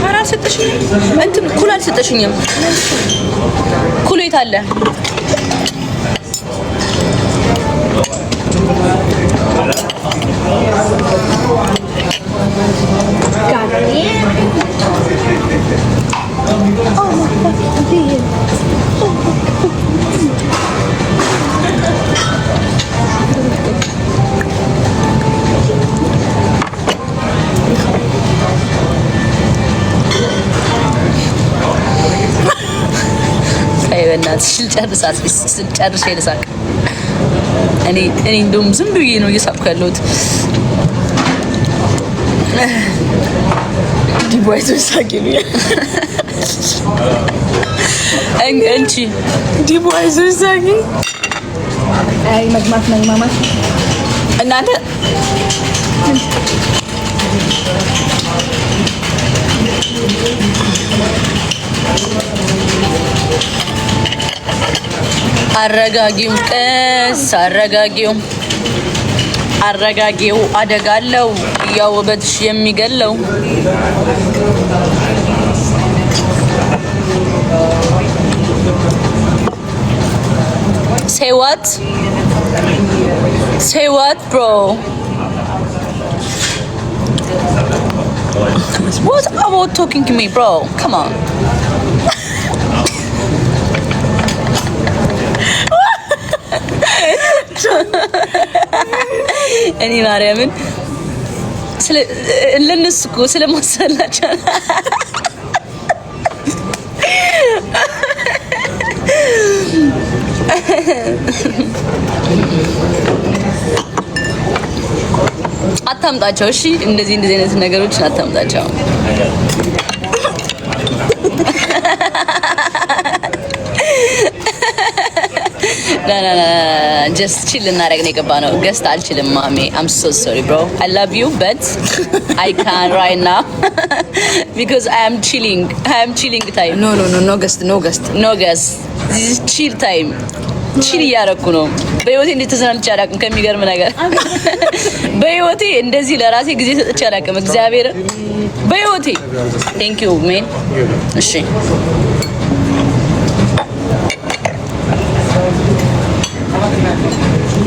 ኧረ አልሰጠሽኝም። እንትን ኩል አልሰጠሽኝም። ኩሉ የት አለ? Oh my fucking God. ተይ በእናትሽ ልጨርሳት ስጨርሼ ልሳቅ። እኔ እንደውም ዝም ብዬ ነው እየሳቅኩ ያለሁት። ዲቦይቶች ሳቂ ይሉኛል። እንቺ። ዲቦይቶች ሳቂ። አይ መግማት መግማማት። እናንተ። አረጋጊው፣ ቀስ አረጋጊው፣ አረጋጊው፣ አደጋለው ያው ውበትሽ የሚገለው። Say what? Say what, bro? What about talking to me, bro? Come on. እኔ ማርያምን ለእነሱ እኮ ስለማሰላቸው። አታምጣቸው። እሺ፣ እንደዚህ እንደዚህ አይነት ነገሮችን አታምጣቸው። Just chill ልናደርግ ነው የገባ ነው። Guest አልችልም ማሜ። I'm so sorry bro፣ I love you but I can right now because I am chilling፣ I am chilling time። No, no, no, no guest, no guest. No guest, this is chill time። Chill እያደረኩ ነው። በህይወቴ እንዴት ተዝናንቼ አላውቅም። ከሚገርም ነገር በህይወቴ እንደዚህ ለራሴ ጊዜ ሰጥቼ አላውቅም። እግዚአብሔር በህይወቴ። Thank you, man። እሺ።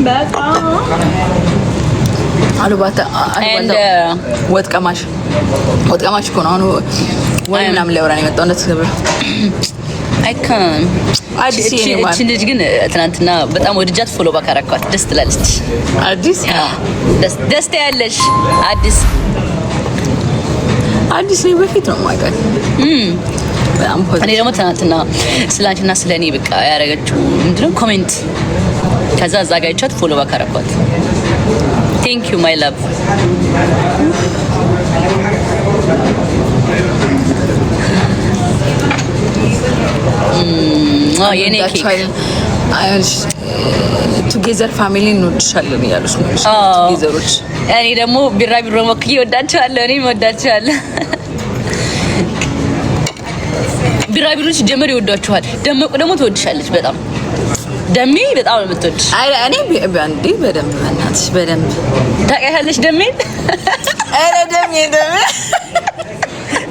በጣም አሉባልታ And ወጥ ቀማሽ፣ ወጥ ቀማሽ እኮ ነው። አሁን ወይ ምናምን ሊያወራን የመጣው እንደተከበረ I can አዲስ የኔ ማር። እቺ ልጅ ግን ትናንትና በጣም ወድጃት follow back አደረኳት። ደስ ትላለች። አዲስ። ደስ ደስ ያለሽ አዲስ። አዲስ ነው፣ በፊት ነው የማውቃት። በጣም እኔ ደግሞ ትናንትና ስለ አንቺና ስለ እኔ በቃ ያደረገችው ምንድነው comment፣ ከዛ እዛ ጋር አይቻት follow back አደረኳት። Thank you, my love። የኔ ኬክ። Together family እንወድሻለን እያሉች ነው together ኦች። እኔ ደግሞ ቢራቢሮ ሞክዬ እወዳቸዋለሁ። እኔም እወዳቸዋለሁ። ቢራቢሮ ሲጀመር ይወዷችኋል። ደመቁ ደግሞ ትወድሻለች በጣም። ደሜ በጣም ነው የምትወድሽ። አይ እኔ እንዴ በደንብ፣ በእናትሽ በደንብ። ታውቂያለሽ ደሜን? ኧረ ደሜ ደሜ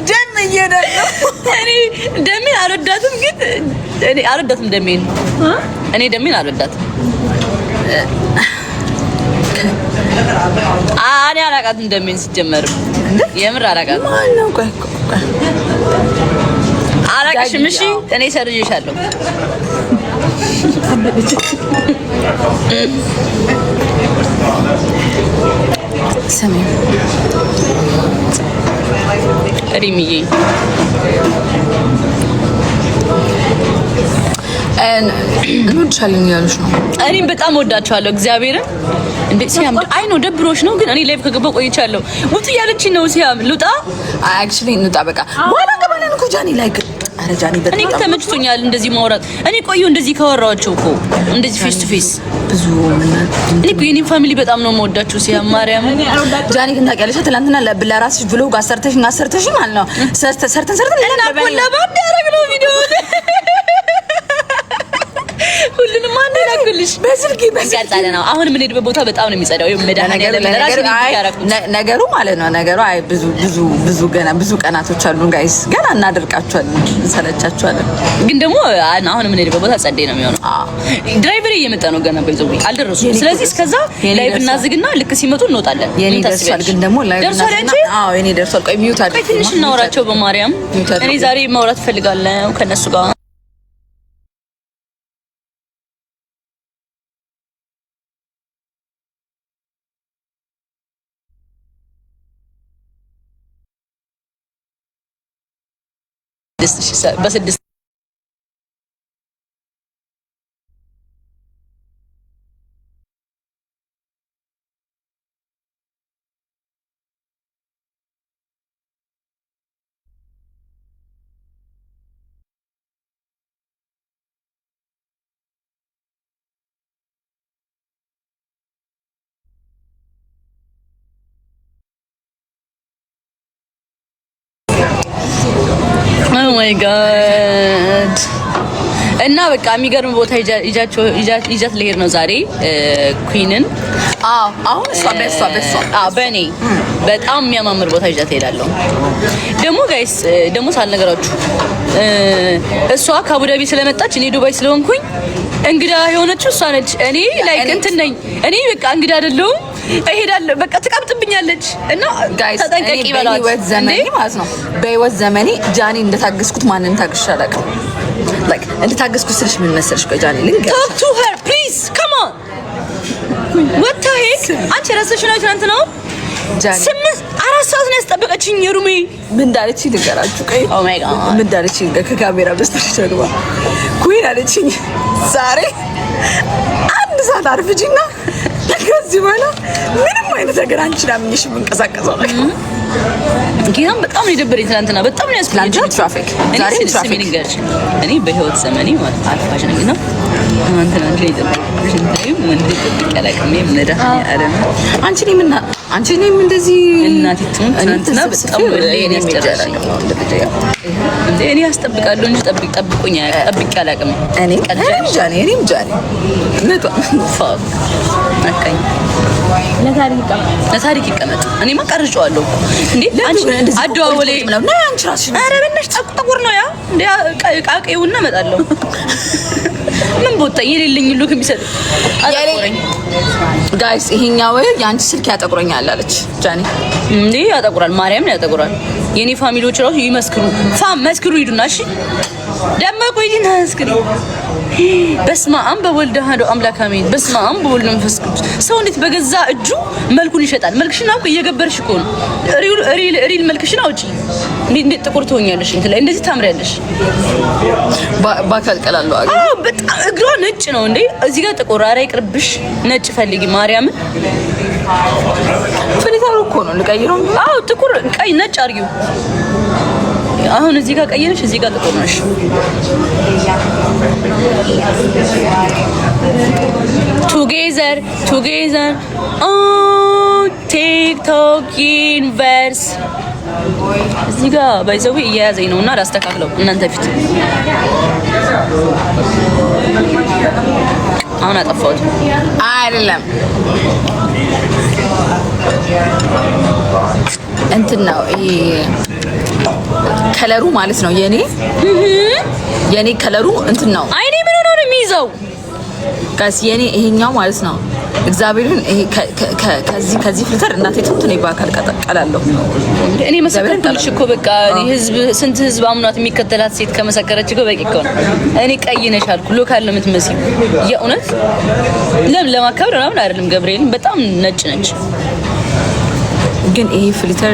ደምዬ ደግሞ። እኔ ደሜን አልወዳትም፣ ግን እኔ አልወዳትም ደሜን። እኔ ደሜን አልወዳትም። እኔ አላውቃትም ደሜን ሲጀመርም፣ የምር አላውቃትም። ማነው? ቆይ ቆይ። አላውቅሽም። እሺ እኔ ሰርዤሻለሁ። ስሚ። ሪምዬ። እንወድሻለን እያሉሽ ነው። እኔም በጣም ወዳቸዋለሁ። እግዚአብሔርን እንዴ ሲያም፣ አይ ነው ደብሮሽ ነው፣ ግን እኔ live ከገባሁ ቆይቻለሁ። ውጡ እያለችኝ ነው። ሲያም ልውጣ። Actually እንውጣ በቃ፣ በኋላ እንገባለን እኮ ጃኒ like ኧረ ጃኒ እኔ ግን በጣም ተመችቶኛል እንደዚህ ማውራት። እኔ ቆዩ እንደዚህ ካወራኋቸው እኮ እንደዚህ face to face። ብዙ እኔ እኮ የኔን family በጣም ነው የምወዳቸው። ሲያም ማርያም። ጃኒ ግን ታውቂያለሽ፣ ትናንትና ለራስሽ vlog አሰርተሽ አሰርተሽ ማለት ነው ሰርተን ሰርተን እና እኮ ለባንድ ያደረግነው ቪዲዮ ሁሉንም አንድ ላኩልሽ። በስልክ በስልክ። እንቀርጻለን። አሁን የምንሄድበት ቦታ በጣም ነው የሚጸዳው። ይኸው መድኃኒዓለም ራሴ ነኝ ያደረኩት። ነገሩ ማለት ነው ነገሩ አይ ብዙ ብዙ ብዙ ገና ብዙ ቀናቶች አሉን guys፣ ገና እናደርቃቸዋለን፣ እንሰለቻቸዋለን። ግን ደግሞ አሁን የምንሄድበት ቦታ ጸዴ ነው የሚሆነው። Driver እየመጣ ነው ገና በይዘው አልደረሱም። ስለዚህ እስከዛ live እናዝግና ልክ ሲመጡ እንወጣለን። የኔ ምን ደርሷል፣ ታስቢያለሽ? ግን ደግሞ live ደርሷል አንቺ? አዎ የኔ ደርሷል። ቆይ mute ቆይ አድርጊ። ትንሽ እናወራቸው በማርያም። Mute አድርጊ። እኔ ዛሬ ማውራት እፈልጋለሁ ከነሱ ጋር። በ6። Oh my God። እና በቃ የሚገርም ቦታ ይዣት ልሄድ ነው ዛሬ ኩዊንን። አዎ፣ አሁን እሷ በሷ አዎ፣ በእኔ በጣም የሚያማምር ቦታ ይዣት እሄዳለሁ። ደግሞ guys፣ ደግሞ ሳልነገራችሁ እሷ ከአቡዳቢ ስለመጣች እኔ ዱባይ ስለሆንኩኝ እንግዳ የሆነችው እሷ ነች። እኔ like እንትን ነኝ። እኔ በቃ እንግዳ አይደለሁም። እሄዳለሁ፣ በቃ ትቀብጥብኛለች እና guys፣ ተጠንቀቂ በሏት። በህይወት ዘመኔ ማለት ነው፣ በህይወት ዘመኔ ጃኒ እንደታገስኩት ማንን ታግሼ አላውቅም። Like እንደታገስኩት ስልሽ ምን መሰልሽ? ቆይ ጃኒ ልንገርሽ። Talk to her, please, come on. What the heck? አንቺ ረሰሽ ነው፣ ትናንት ነው። ጃኒ 8 4 ሰዓት ነው ያስጠበቀችኝ የ room ኤ። ምን እንዳለችኝ ልንገራችሁ። ቆይ። Oh my God. ምን እንዳለችኝ ከካሜራ በስተጀርባ ኩዊን አለችኝ፣ ዛሬ 1 ሰዓት አርፍጂና ከዚህ በኋላ ምንም አይነት ነገር አንቺን አምኜሽ የምንቀሳቀሰው ነገር። ጌታም በጣም ነው የደበረኝ ትናንትና፣ በጣም ነው ያስቆየችኝ። ትናንትና ትራፊክ፣ እኔ ዛሬም ስሚ ትራፊክ። ልንገርሽ፣ እኔ በህይወት ዘመኔ ማለት አርፋጅ ነኝ እና ትናንትና አንቺን የጠበቅኩሽ time ወንድ ጠብቄ አላውቅም። መድኃኒዓለም። አንቺ እኔም እና አንቺ እኔም እንደዚህ እናቴ ትሙት፣ እኔም ትናንትና ተሰብስቤ በጣም ወደ እኔን እኔም ያስጨረሰኝ። ሄጄ አላውቅም። እንዴ፣ እኔ ያስጠብቃለሁ እንጂ ጠብቆኝ አያውቅም፣ ጠብቄ አላውቅም። እኔም እኔም ጃኒ፣ እኔም ጃኒ መቶ Fuck ነካኝ። ለታሪክ ይቀመጥ። ለታሪክ ይቀመጥ። እኔማ ቀርጬዋለሁ እኮ እንዴ አንቺ አደዋወሌ ምናምን ነይ አንቺ ራስሽ። ኧረ በእናትሽ ጥቁር ነው ያ እንዴ፣ ቃቄውና እመጣለሁ። ምን ቦታ የሌለኝ look የሚሰጥ አጠቆረኝ። Guys፣ ይሄኛው የአንቺ ስልክ ያጠቁረኛል አለች ጃኒ። እንዴ ያጠቁራል፣ ማርያምን ያጠቁራል። የኔ family ዎች ራሱ ይመስክሩ፣ fam መስክሩ፣ ሂዱና እሺ፣ ደመቁ ሂዱና መስክሩ። በስመ አብ በወልድ አሐዱ አምላክ አሜን። በስመ አብ በወልድ መንፈስ ቅዱስ። ሰው እንዴት በገዛ እጁ መልኩን ይሸጣል? መልክሽን አውቆ እየገበርሽ እኮ ነው። Real real real መልክሽን አውጪ። እንዴት ጥቁር ትሆኛለሽ? እንትን ላይ እንደዚህ ታምሪያለሽ። በአካል ቀላለሁ። አዎ፣ በጣም እግሯ ነጭ ነው እንዴ! እዚህ ጋር ጥቁር። ኧረ ይቅርብሽ፣ ነጭ ፈልጊ ማርያምን። Filter ኡ እኮ ነው ልቀይረው። አዎ፣ ጥቁር ቀይ ነጭ አድርጊው። አሁን እዚህ ጋር ቀይ ነሽ፣ እዚህ ጋር ጥቁር ነሽ። Together, together on TikTok universe። እዚህ ጋር by the way እየያዘኝ ነው እና ላስተካክለው እናንተ ፊት። አሁን አጠፋሁት። አይደለም፣ እንትን ነው ይሄ color ኡ ማለት ነው። የኔ color ኡ እንትን ነው። አይኔ ምን ሆኖ ነው የሚይዘው? Guys፣ የኔ ይሄኛው ማለት ነው። እግዚአብሔርን ይሄ ከዚህ filter እናቴ ትሙት እኔ በአካል ቀላለሁ። እኔ መሰከርኩልሽ እኮ በቃ። እኔ ህዝብ ስንት ህዝብ አምኗት የሚከተላት ሴት ከመሰከረች እኮ በቂ እኮ ነው። እኔ ቀይ ነሽ አልኩ፣ local ነው የምትመስዪው። የእውነት ለምን ለማከብር ምናምን አይደለም። ገብርኤልን በጣም ነጭ ነች። ግን ይሄ filter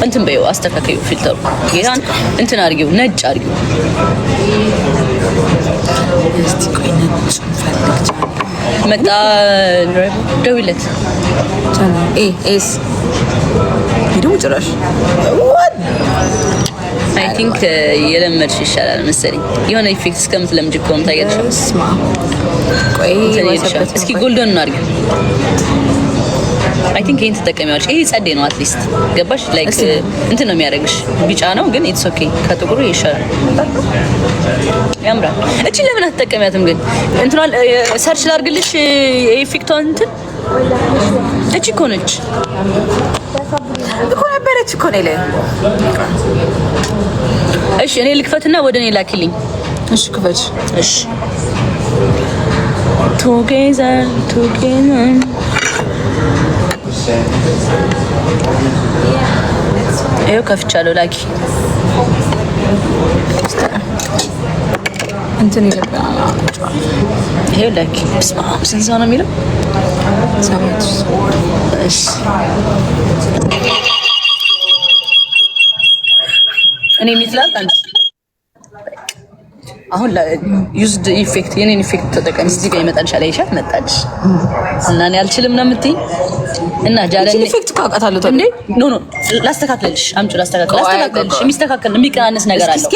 እንትን በይው፣ አስተካከዩ። Filter ኡ ጌታን እንትን አድርጊው፣ ነጭ አድርጊው። እስቲ ቆይ ነጭ እንፈልግ። መጣ፣ ደውይለት። ኤ ኤስ ይሄ ደግሞ ጭራሽ I think የለመድሽ ይሻላል መሰለኝ። የሆነ effect እስከምትለምጅ እኮ ነው ታውቂያለሽ። ስማ ቆይ። እንትን ይልሻል። እስኪ golden አድርጊው። I think ይሄን ትጠቀሚዋለሽ። ይሄ ጸዴ ነው at least ገባሽ? Like እንትን ነው የሚያደርግሽ። ቢጫ ነው ግን it's okay፣ ከጥቁሩ ይሻላል። ያምራል። እቺ ለምን አትጠቀሚያትም ግን? እንትኗን search ላድርግልሽ የ effect ቷን እንትን። እቺ እኮ ነች። እኮ ነበረች እኮ እኔ ላይ። እሺ፣ እኔ ልክፈትና ወደ እኔ ላኪልኝ። እሺ ክፈች። እሺ፣ together, together። ይኸው ከፍቻለሁ። ላኪ። እንትን ይለብናል። ይኸው ላኪ። በስመ አብ፣ ስንት ሰው ነው የሚለው? 7። እሺ፣ እኔ የሚትላል አንቺ አሁን used effect የኔን effect ተጠቀሚ። እዚህ ጋር ይመጣልሻል። አይሻት መጣልሽ እና እኔ አልችልም ነው የምትይኝ? እና ጃለኔ Effect እኮ አውቃታለሁ። እንዴ no no፣ ላስተካክልልሽ፣ አምጪው፣ ላስተካክል፣ ላስተካክልልሽ። የሚስተካከል የሚቀናነስ ነገር አለው።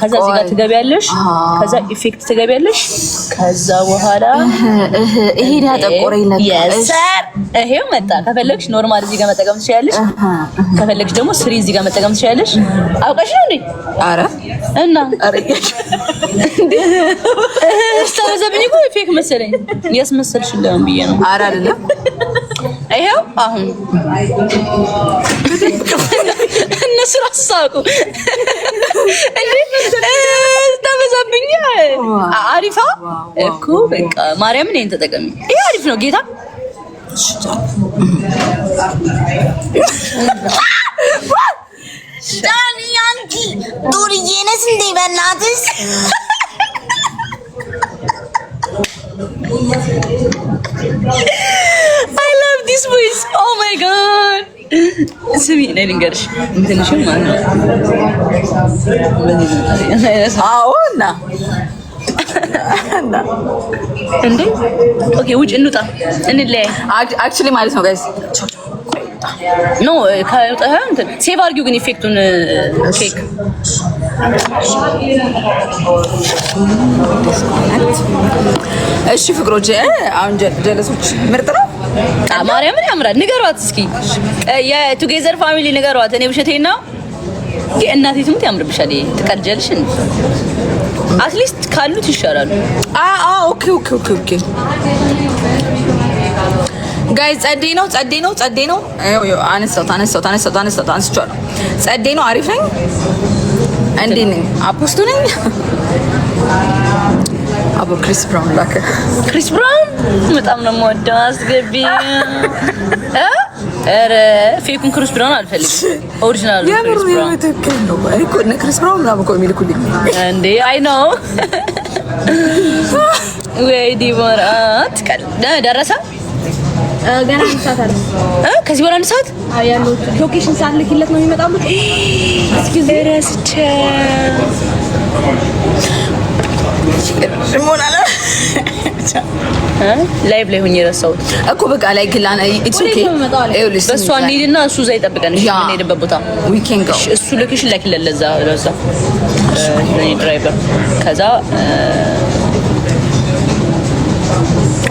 ከዛ እዚህ ጋር ትገቢያለሽ። ከዛ effect ትገቢያለሽ። ከዛ በኋላ ይሄ ያጠቆረኝ ለካ። Yes, sir፣ ይሄው መጣ። ከፈለግሽ normal እዚህ ጋር መጠቀም ትችያለሽ። ከፈለግሽ ደግሞ three እዚህ ጋር መጠቀም ትችያለሽ። አውቀሽ ነው እንዴ? አረ። እና ስታበዛብኝ እኮ fake መሰለኝ፣ ያስመሰልሽ እንዳይሆን ብዬ ነው። አረ አይደለም። ይሄው አሁን እነሱ ራሱ ሳቁ። እንዴ ስታበዛብኝ አሪፋ እኮ። በቃ ማርያምን ይሄን ተጠቀሚ። ይሄ አሪፍ ነው ጌታ። ዳኒ አንቺ ዱርዬ ነሽ እንዴ? በእናትሽ። I love this voice. Oh my God. ስሚ ነይ ልንገርሽ፣ እንትንሽም ማለት ነው። አዎ እና እንዴ okay፣ ውጭ እንውጣ፣ እንለያይ። Actually ማለት ነው guys። No፣ ከውጣ እንትን save አድርጊው ግን effect ኡን ኬክ። እሺ ፍቅሮች፣ አሁን ጀለሶች ምርጥ ነው። ማርያምን ያምራል። ንገሯት እስኪ የ Together family ንገሯት። እኔ ውሸቴን ነው? እናቴ ትሙት ያምርብሻል። ይሄ ትቀርጃለሽ እንዴ? At least ካሉት ይሻላሉ። Okay, guys፣ ጸዴ ነው፣ ጸዴ ነው፣ ጸዴ ነው። አነሳሁት፣ አነሳሁት፣ አነሳሁት፣ አነሳሁት፣ አንስቼዋለሁ። ጸዴ ነው። አሪፍ ነኝ። እንዴት ነኝ? አፖስቱ ነኝ። አቦ ክሪስ ብራውን ላከ። ክሪስ ብራውን በጣም ነው የምወደው። አስገቢ። ኧረ fake ኡን ክሪስ ብራውን አልፈልግም። Original ኡ ክሪስ ብራውን። ትክክል ነው እኮ። እነ ክሪስ ብራውን ምናምን እኮ የሚልኩልኝ። እንዴ አይ ነው ወይ ዲቦራ ትቀል ደረሰ። ገና 1 ሰዓት አለ። ከዚህ በኋላ 1 ሰዓት። አዎ ያለው location ሰዓት ልኪለት ነው የሚመጣው። ረስቼው። Live ላይ ሆኜ ረሳሁት። እኮ በቃ like ላና it's okay። ይኸውልሽ። በእሷ እንሂድና እሱ እዛ ይጠብቀን። እሺ የምንሄድበት ቦታ። We can go። እሺ፣ እሱ location ላኪለት ለዛ driver። ከዛ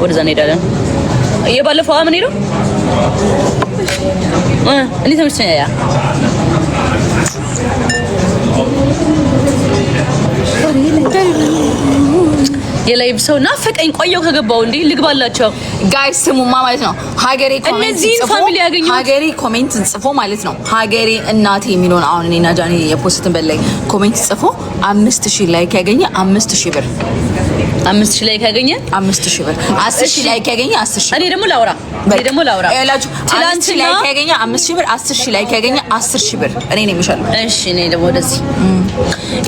ወደዛ እንሄዳለን። የባለፈው ምን ሄደው እኔ ተመችቶኛል። Yeah የ live ሰው ናፈቀኝ። ቆየው ከገባው እንዴ ልግባላቸው። Guys ስሙማ ማለት ነው ሀገሬ comment እነዚህን ጽፎ family ያገኘሁት። ሀገሬ comment ጽፎ ማለት ነው ሀገሬ እናቴ የሚለውን አሁን እኔና ጃኒ የ post ን በላይ comment ጽፎ 5,000 like ያገኘ 5,000 ብር። 5,000 like ያገኘ 5,000 ብር። 10,000 like ያገኘ 10,000። እኔ ደግሞ ላውራ። ይኸውላችሁ 5,000 ትላንትና like ያገኘ 5,000 ብር፣ 10,000 like ያገኘ 10,000 ብር እኔ ነኝ የሚሻለው። እሺ እኔ ደግሞ ወደዚህ፣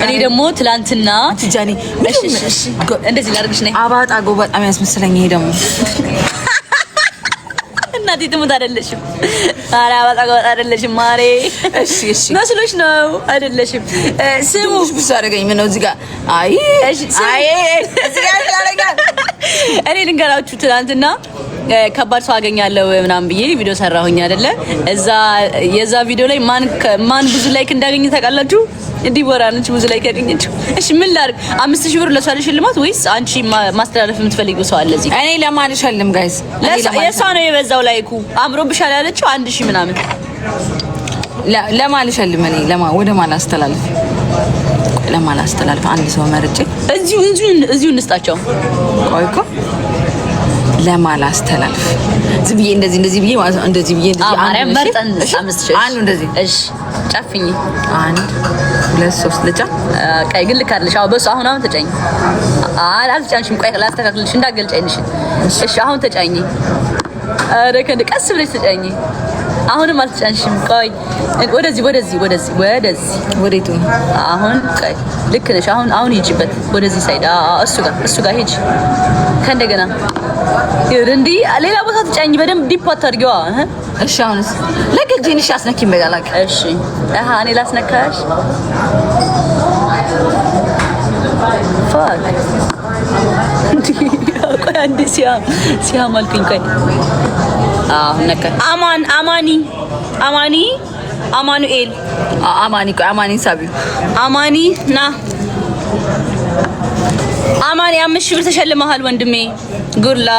እኔ ደግሞ ትላንትና ጃኒ። እሺ፣ እሺ፣ እሺ። እንደዚህ ላድርግሽ ነይ። አባጣ ጎባጣ የሚያስመስለኝ ይሄ ደግሞ። እናቴ ትሙት አይደለሽም። ኧረ አባጣ ጎባጣ አይደለሽም ማሬ። እሺ እሺ መስሎሽ ነው፣ አይደለሽም። ስሙ። ትንሽ ብቻ አደረገኝ። ምነው እዚህ ጋር አይ እሺ፣ ስሙ። አይ እዚህ ጋር ያደርጋል። እኔ ልንገራችሁ፣ ትናንትና ከባድ ሰው አገኛለሁ ምናምን ብዬ ቪዲዮ ሰራሁኝ አይደለ? እዛ የዛ ቪዲዮ ላይ ማን ማን ብዙ like እንዳገኘ ታውቃላችሁ? ዲቦራ ነች ብዙ like ያገኘችው። እሺ ምን ላድርግ? 5,000 ብር ለሷ ልሽልማት ወይስ አንቺ ማስተላለፍ የምትፈልጊው ሰው አለ እዚህ? እኔ ለማን እሸልም guys? የእሷ ነው የበዛው like ኡ። አምሮብሻል ያለችው 1,000 ምናምን። ለማን ልሸልም? እኔ ለማ ወደ ማን አስተላልፍ? ለማን አስተላልፍ? አንድ ሰው መርጬ እዚሁ እዚሁ እዚሁ እንስጣቸው። ቆይ እኮ ለማን ላስተላልፍ? ዝም ብዬ እንደዚህ እንደዚህ ብዬ ማለት ነው። እንደዚህ ብዬ እንደዚህ ማርያም አንድ መርጠን እሺ? 5,000። አንዱ እንደዚህ። እሺ ጨፍኝ። አንድ ሁለት ሶስት ልጫ። ቀይ ግን ልክ አይደለሽ። አዎ በሱ አሁን አሁን ተጫኝ። አይ አልተጫንሽም። ቆይ ላስተካክልሽ እንዳገልጫኝሽ። እሺ አሁን ተጫኝ። ኧረ ከእንደ ቀስ ብለሽ ተጫኝ። አሁንም አልተጫንሽም። ቆይ ወደዚህ ወደዚህ ወደዚህ ወደዚህ። ወዴቱ? አሁን ቆይ ልክ ነሽ። አሁን አሁን ሂጂበት ወደዚህ side። አዎ እሱ ጋር ሂጂ። ከእንደገና ይኸውልህ እንዲህ ሌላ ቦታ ተጫኝ። በደንብ deep አታድርጊዋ። እህ። እሺ አሁንስ ለገጄን እሺ አስነኪኝ በቃ ላክ። እሺ አሃ እኔ ላስነካሽ። Fuck፣ ቆይ አንዴ ሲያም ሲያም አልኩኝ። ቆይ አሁን ነካ። አማን አማኒ አማኒ አማኑኤል። አማኒ ቆይ አማኒን ሳቢው። አማኒ ና። አማን የ5,000 ብር ተሸልመሃል ወንድሜ። ጉላ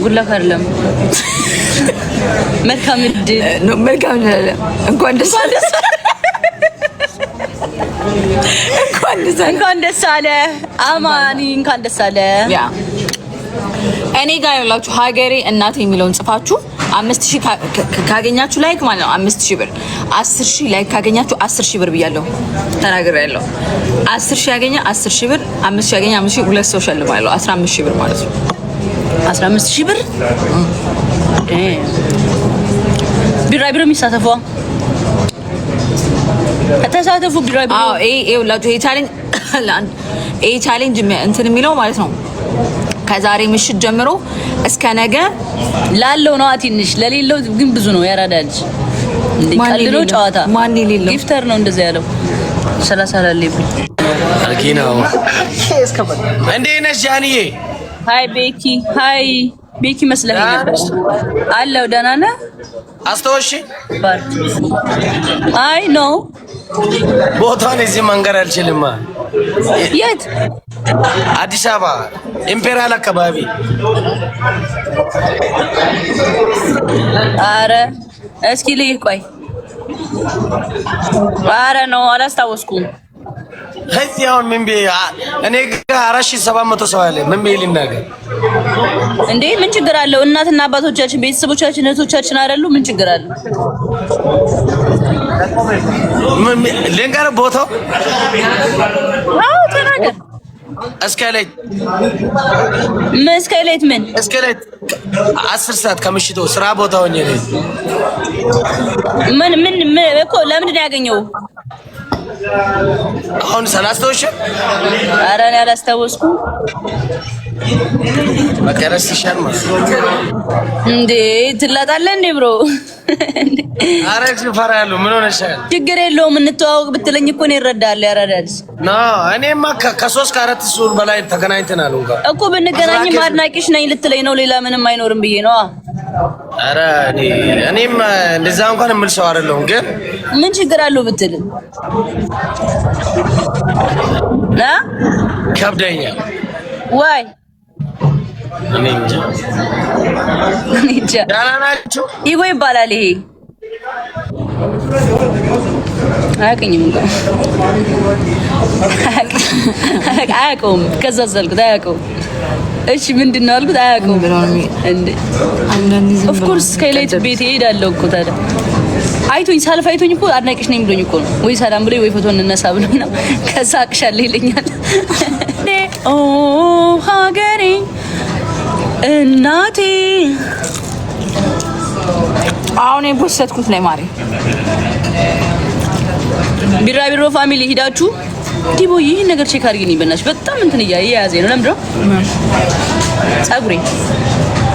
ጉላ አይደለም፣ መልካም እድል። መልካም፣ እንኳን ደስ አለ፣ እንኳን ደስ አለ፣ እንኳን ደስ አለ አማኒ፣ እንኳን ደስ አለ። Yeah፣ እኔ ጋር ያላችሁ ሀገሬ እናቴ የሚለውን ጽፋችሁ 5,000 ካገኛችሁ like ማለት ነው 5,000 ብር፣ 10,000 like ካገኛችሁ 10,000 ብር ብያለሁ፣ ተናግሬያለሁ። 10,000 ያገኘ 10,000 ብር፣ 5,000 ያገኘ 5,000፣ ሁለት ሰው ሸልማለሁ። 15,000 ብር ማለት ነው። 15,000 ብር። ቢራቢሮ የሚሳተፉ ተሳተፉ። ቢራቢሮ። አዎ፣ ይሄ ይኸውላችሁ ይሄ challenge እንትን የሚለው ማለት ነው ከዛሬ ምሽት ጀምሮ እስከ ነገ ላለው ነው ትንሽ፣ ለሌለው ግን ብዙ ነው። ያራዳ ልጅ እንዴ፣ ማን ቀልድ ነው የሌለው? ጨዋታ። ማን የሌለው? Gifter ነው እንደዛ ያለው። 30 ላለብኝ። አርኪ ነው። እንዴት ነሽ ጃንዬ? Hi ቤኪ፣ hi ቤኪ መስለኸኝ ነበር። አለው፣ ደህና ነህ? አስታወሽ? ባርክ። አይ no። ቦታውን እዚህ መንገር አልችልማ። የት? አዲስ አበባ ኢምፔሪያል አካባቢ። አረ እስኪ ልይህ፣ ቆይ። አረ ነው፣ አላስታወስኩም። እዚህ አሁን ምን ብዬ፣ እኔ ጋር 4700 ሰው አለ። ምን ብዬ ልናገር? እንዴ፣ ምን ችግር አለው? እናትና አባቶቻችን፣ ቤተሰቦቻችን፣ እህቶቻችን አይደሉ? ምን ችግር አለው? ምን ልንገር ቦታው? አዎ ተናገር። እስከ ሌት። ምን እስከ ሌት ምን? እስከ ሌት 10 ሰዓት ከምሽቱ ስራ ቦታ ሆኜ ነኝ። ምን ምን ምን እኮ ለምንድን ነው ያገኘው? አሁን ሰላስታውሽ? ኧረ እኔ አላስታወስኩም። በቃ ረስተሻል ማለት ነው። እንዴ፣ ትላጣለህ እንዴ bro? ኧረ እፈራለሁ። ምን ሆነሻል? ችግር የለውም፣ እንተዋወቅ ብትለኝ እኮ እኔ እረዳለሁ። ያራዳል። No፣ እኔማ ከሶስት ከአራት ሱር በላይ ተገናኝተናል እንኳን። እኮ ብንገናኝም አድናቂሽ ነኝ ልትለኝ ነው። ሌላ ምንም አይኖርም ብዬ ነው። ኧረ እኔም እንደዛ እንኳን የምል ሰው አይደለሁም፣ ግን ምን ችግር አለው ብትል አ ከብደኛል። Why? እኔ እንጃ። እኔ እንጃ። ደህና ናችሁ? Ego ይባላል ይሄ። አያውቅኝም እንኳን፣ አያውቀውም። ከዛ ዘልኩት፣ አያውቀውም። እሺ ምንድን ነው አልኩት፣ አያውቀውም። እንዴ፣ of course ከሌት ቤት እሄዳለሁ እኮ። ታዲያ አይቶኝ ሳልፍ አይቶኝ እኮ አድናቂሽ ነኝ ብሎኝ እኮ ነው። ወይ ሰላም ብሎኝ ወይ ፎቶ እንነሳ ብሎኝ ነው። ከዛ አቅሻለሁ ይለኛል። ኦ ሀገሬ እናቴ። አሁን የ post ኩት ላይ ማሪ። ቢራቢሮ family ሂዳችሁ ዲቦ ይህን ነገር check አድርጊልኝ በእናትሽ። በጣም እንትን እየያዘኝ ነው። ለምንድን ነው ፀጉሬ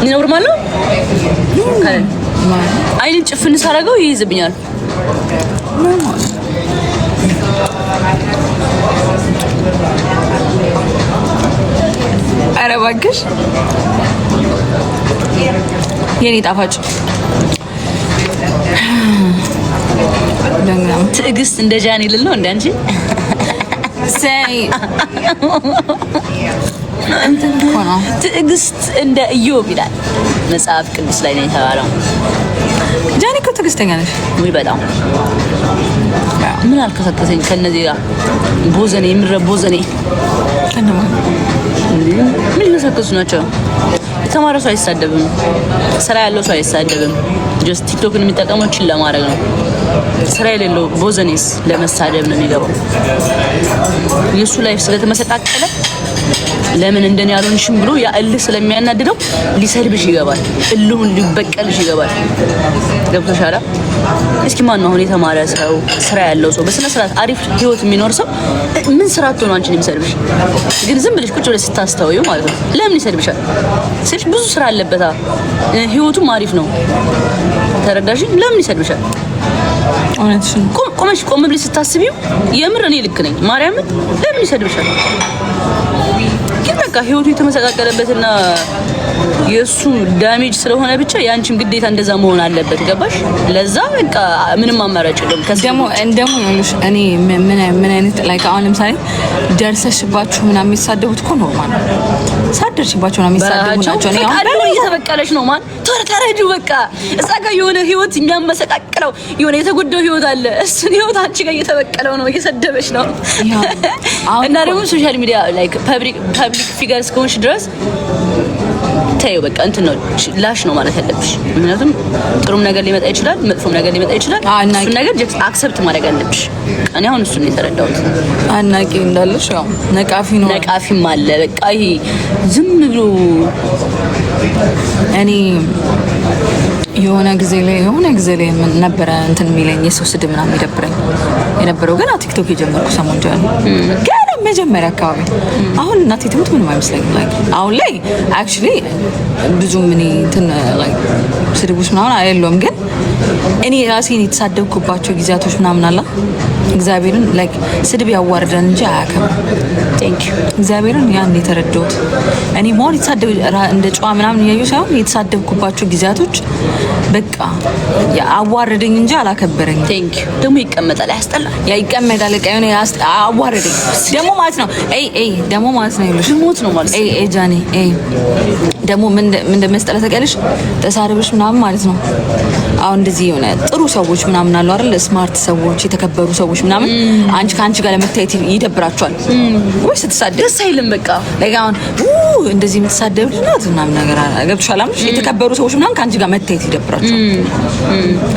normal ነው? አይንን ጭፍን ሳደርገው ይይዝብኛል። ኧረ እባክሽ የኔ ጣፋጭ። ትዕግስት እንደ ጃኒ ልል ነው እንደ አንቺ። ሰይ፣ እንትን እኮ ነው። ትዕግስት እንደ ኢዮብ ይላል መጽሐፍ ቅዱስ ላይ ነው የተባለው። ጃኒ እኮ ትዕግስተኛ ነሽ። ውይ በጣም፣ ምን አልከሰከሰኝ ከነዚህ ጋር፣ ቦዘኔ፣ የምረ ቦዘኔ። ምን ሊከሰክሱ ናቸው? የተማረ ሰው አይሳደብም። ስራ ያለው ሰው አይሳደብም። Just ቲክቶክን የሚጠቀመው chill ለማድረግ ነው። ስራ የሌለው ቦዘኔስ ለመሳደብ ነው የሚገባው። የእሱ life ስለተመሰቃቀለ ለምን እንደኔ ያልሆንሽም ብሎ ያ እልህ ስለሚያናድደው ሊሰድብሽ ይገባል። እልሁን ሊበቀልሽ ይገባል። ገብቶሻል? እስኪ ማን ነው አሁን የተማረ ሰው፣ ስራ ያለው ሰው፣ በስነ ስርዓት አሪፍ ህይወት የሚኖር ሰው ምን ስራ አጥቶ ነው አንቺን የሚሰድብሽ? ግን ዝም ብለሽ ቁጭ ብለሽ ስታስተውይው ማለት ነው፣ ለምን ይሰድብሻል ስልሽ ብዙ ስራ አለበታ፣ ህይወቱም አሪፍ ነው። ተረዳሽኝ? ለምን ይሰድብሻል? እውነትሽን። ቆመሽ ቆም ብለሽ ስታስቢው የምር እኔ ልክ ነኝ፣ ማርያምን፣ ለምን ይሰድብሻል? ግን በቃ በቃ ህይወቱ የተመሰቃቀለበትና የእሱ damage ስለሆነ ብቻ የአንቺም ግዴታ እንደዛ መሆን አለበት። ገባሽ? ለዛ በቃ ምንም አማራጭ የለውም። ደግሞ ደግሞ ይኸውልሽ እኔ ምን ምን አይነት like አሁን ለምሳሌ ደርሰሽባችሁ ምናምን የሚሳደቡት እኮ normal ነው። ሳትደርሽባቸው ምናምን የሚሳደቡ ናቸው። እኔ አሁን እየተበቀለች ነው ማን ተረጁ። በቃ እዛ ጋር የሆነ ህይወት የሚያመሰቃቅለው የሆነ የተጎዳው ህይወት አለ። እሱን ህይወት አንቺ ጋር እየተበቀለው ነው፣ እየሰደበች ነው። እና ደግሞ social media like public figure እስከሆንሽ ድረስ ተይው በቃ እንትን ነው፣ ላሽ ነው ማለት ያለብሽ። ምክንያቱም ጥሩም ነገር ሊመጣ ይችላል፣ መጥፎም ነገር ሊመጣ ይችላል። እሱን ነገር just accept ማድረግ አለብሽ። እኔ አሁን እሱን ነው የተረዳሁት። አድናቂ እንዳለሽ ያው ነቃፊ ነው፣ ነቃፊም አለ። በቃ ይሄ ዝም ብሎ እኔ የሆነ ጊዜ ላይ ነበረ እንትን የሚለኝ፣ የሰው ስድብ ምናምን የሚደብረኝ የነበረው ገና ቲክቶክ የጀመርኩ ሰሞን ገና መጀመሪያ አካባቢ። አሁን እናቴ ትሙት ምንም አይመስለኝም። Like አሁን ላይ actually ብዙም እኔ እንትን like ስድብ ውስጥ ምናምን አይደለሁም፣ ግን እኔ ራሴን የተሳደብኩባቸው ጊዜያቶች ምናምን አላ እግዚአብሔርን like ስድብ ያዋርዳል እንጂ አያከብርም። Thank you። እግዚአብሔርን ያን የተረዳሁት እኔ more የተሳደብ እንደ ጨዋ ምናምን እያዩ ሳይሆን የተሳደብኩባቸው ጊዜያቶች በቃ አዋረደኝ እንጂ አላከበረኝም። Thank you። ደግሞ ይቀመጣል፣ ያስጠላል። ያ ይቀመጣል። በቃ የሆነ አዋረደኝ ደግሞ ማለት ነው። ኤይ ኤይ ደግሞ ማለት ነው ይኸውልሽ ሞት ነው ማለት። ኤይ ኤይ ጃኒ፣ ኤይ ደግሞ ምን እንደሚያስጠላ ታውቂያለሽ? ተሳድበሽ ምናምን ማለት ነው። አሁን እንደዚህ የሆነ ጥሩ ሰዎች ምናምን አሉ አይደል? Smart ሰዎች፣ የተከበሩ ሰዎች ምናምን አንቺ ከአንቺ ጋር ለመታየት ይደብራቸዋል ወይ ስትሳደብ። ደስ አይልም። በቃ like አሁን እንደዚህ የምትሳደብ ልጅ ናት ምናምን ነገር ገብቶሻል? አምሽ የተከበሩ ሰዎች ምናምን ከአንቺ ጋር መታየት ይደብራቸዋል።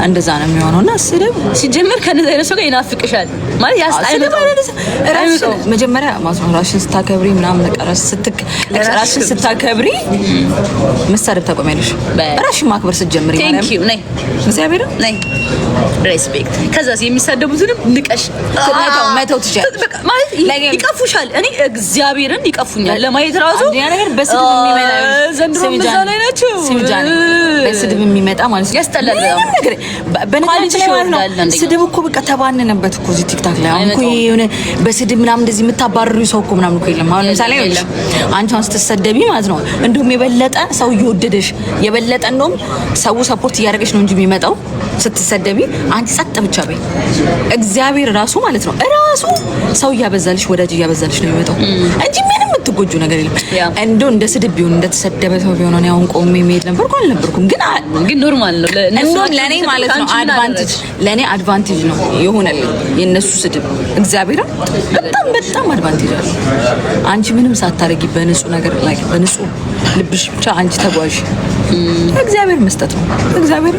እንደዛ ነው የሚሆነው። እና ስድብ ሲጀምር ከነዚህ አይነት ሰው ጋር ይናፍቅሻል ማለት ስድብ መጀመሪያ ማለት ነው ራስሽን ስታከብሪ ምናምን በቃ ራስሽን ስታከብሪ መሳደብ ታቆሚያለሽ። ራስሽን ማክበር ስትጀምሪ። Thank you፣ ነይ። እግዚአብሔርን። ነይ፣ respect። ከዛስ የሚሳደቡትንም ንቀሽ መተው ትችያለሽ። ማለት ይቀፉሻል። እኔ እግዚአብሔርን ይቀፉኛል ለማየት ራሱ። አንደኛ ነገር በስድብ የሚመጣ ዘንድሮ እዛ ላይ ናቸው። በስድብ የሚመጣ ማለት ነው ያስጠላል። ምንም ነገር በነገራችን ላይ ማለት ነው ስድብ እኮ በቃ ተባንነበት እኮ እዚህ ቲክታክ ላይ። አሁን እኮ የሆነ በስድብ ምናምን እንደዚህ የምታባርሪ ሰው እኮ ምናምን እኮ የለም። አሁን ለምሳሌ አንቺ አሁን ስትሰደቢ ማለት ነው እንደውም የበለጠ ሰው እየወደደሽ፣ የበለጠ እንደውም ሰው support እያደረገሽ ነው እንጂ የሚመጣው። ስትሰደቢ አንቺ ጸጥ ብቻ በይ። እግዚአብሔር ራሱ ማለት ነው ራሱ ሰው እያበዛልሽ፣ ወዳጅ እያበዛልሽ ነው የሚመጣው እንጂ ምንም የምትጎጁ ነገር የለም። እንደው እንደ ስድብ ቢሆን፣ እንደተሰደበ ሰው ቢሆን እኔ አሁን ቆሜ መሄድ ነበርኩ አልነበርኩም፣ ግን ግን normal ነው። እንደውም ለእኔ ማለት ነው advantage፣ ለእኔ advantage ነው የሆነልኝ የእነሱ ስድብ። እግዚአብሔርን በጣም በጣም advantage አለ። አንቺ ምንም ሳታረጊ በንጹህ ነገር ላይ በንጹህ ልብሽ ብቻ አንቺ ተጓዥ፣ እግዚአብሔር መስጠት ነው። እግዚአብሔር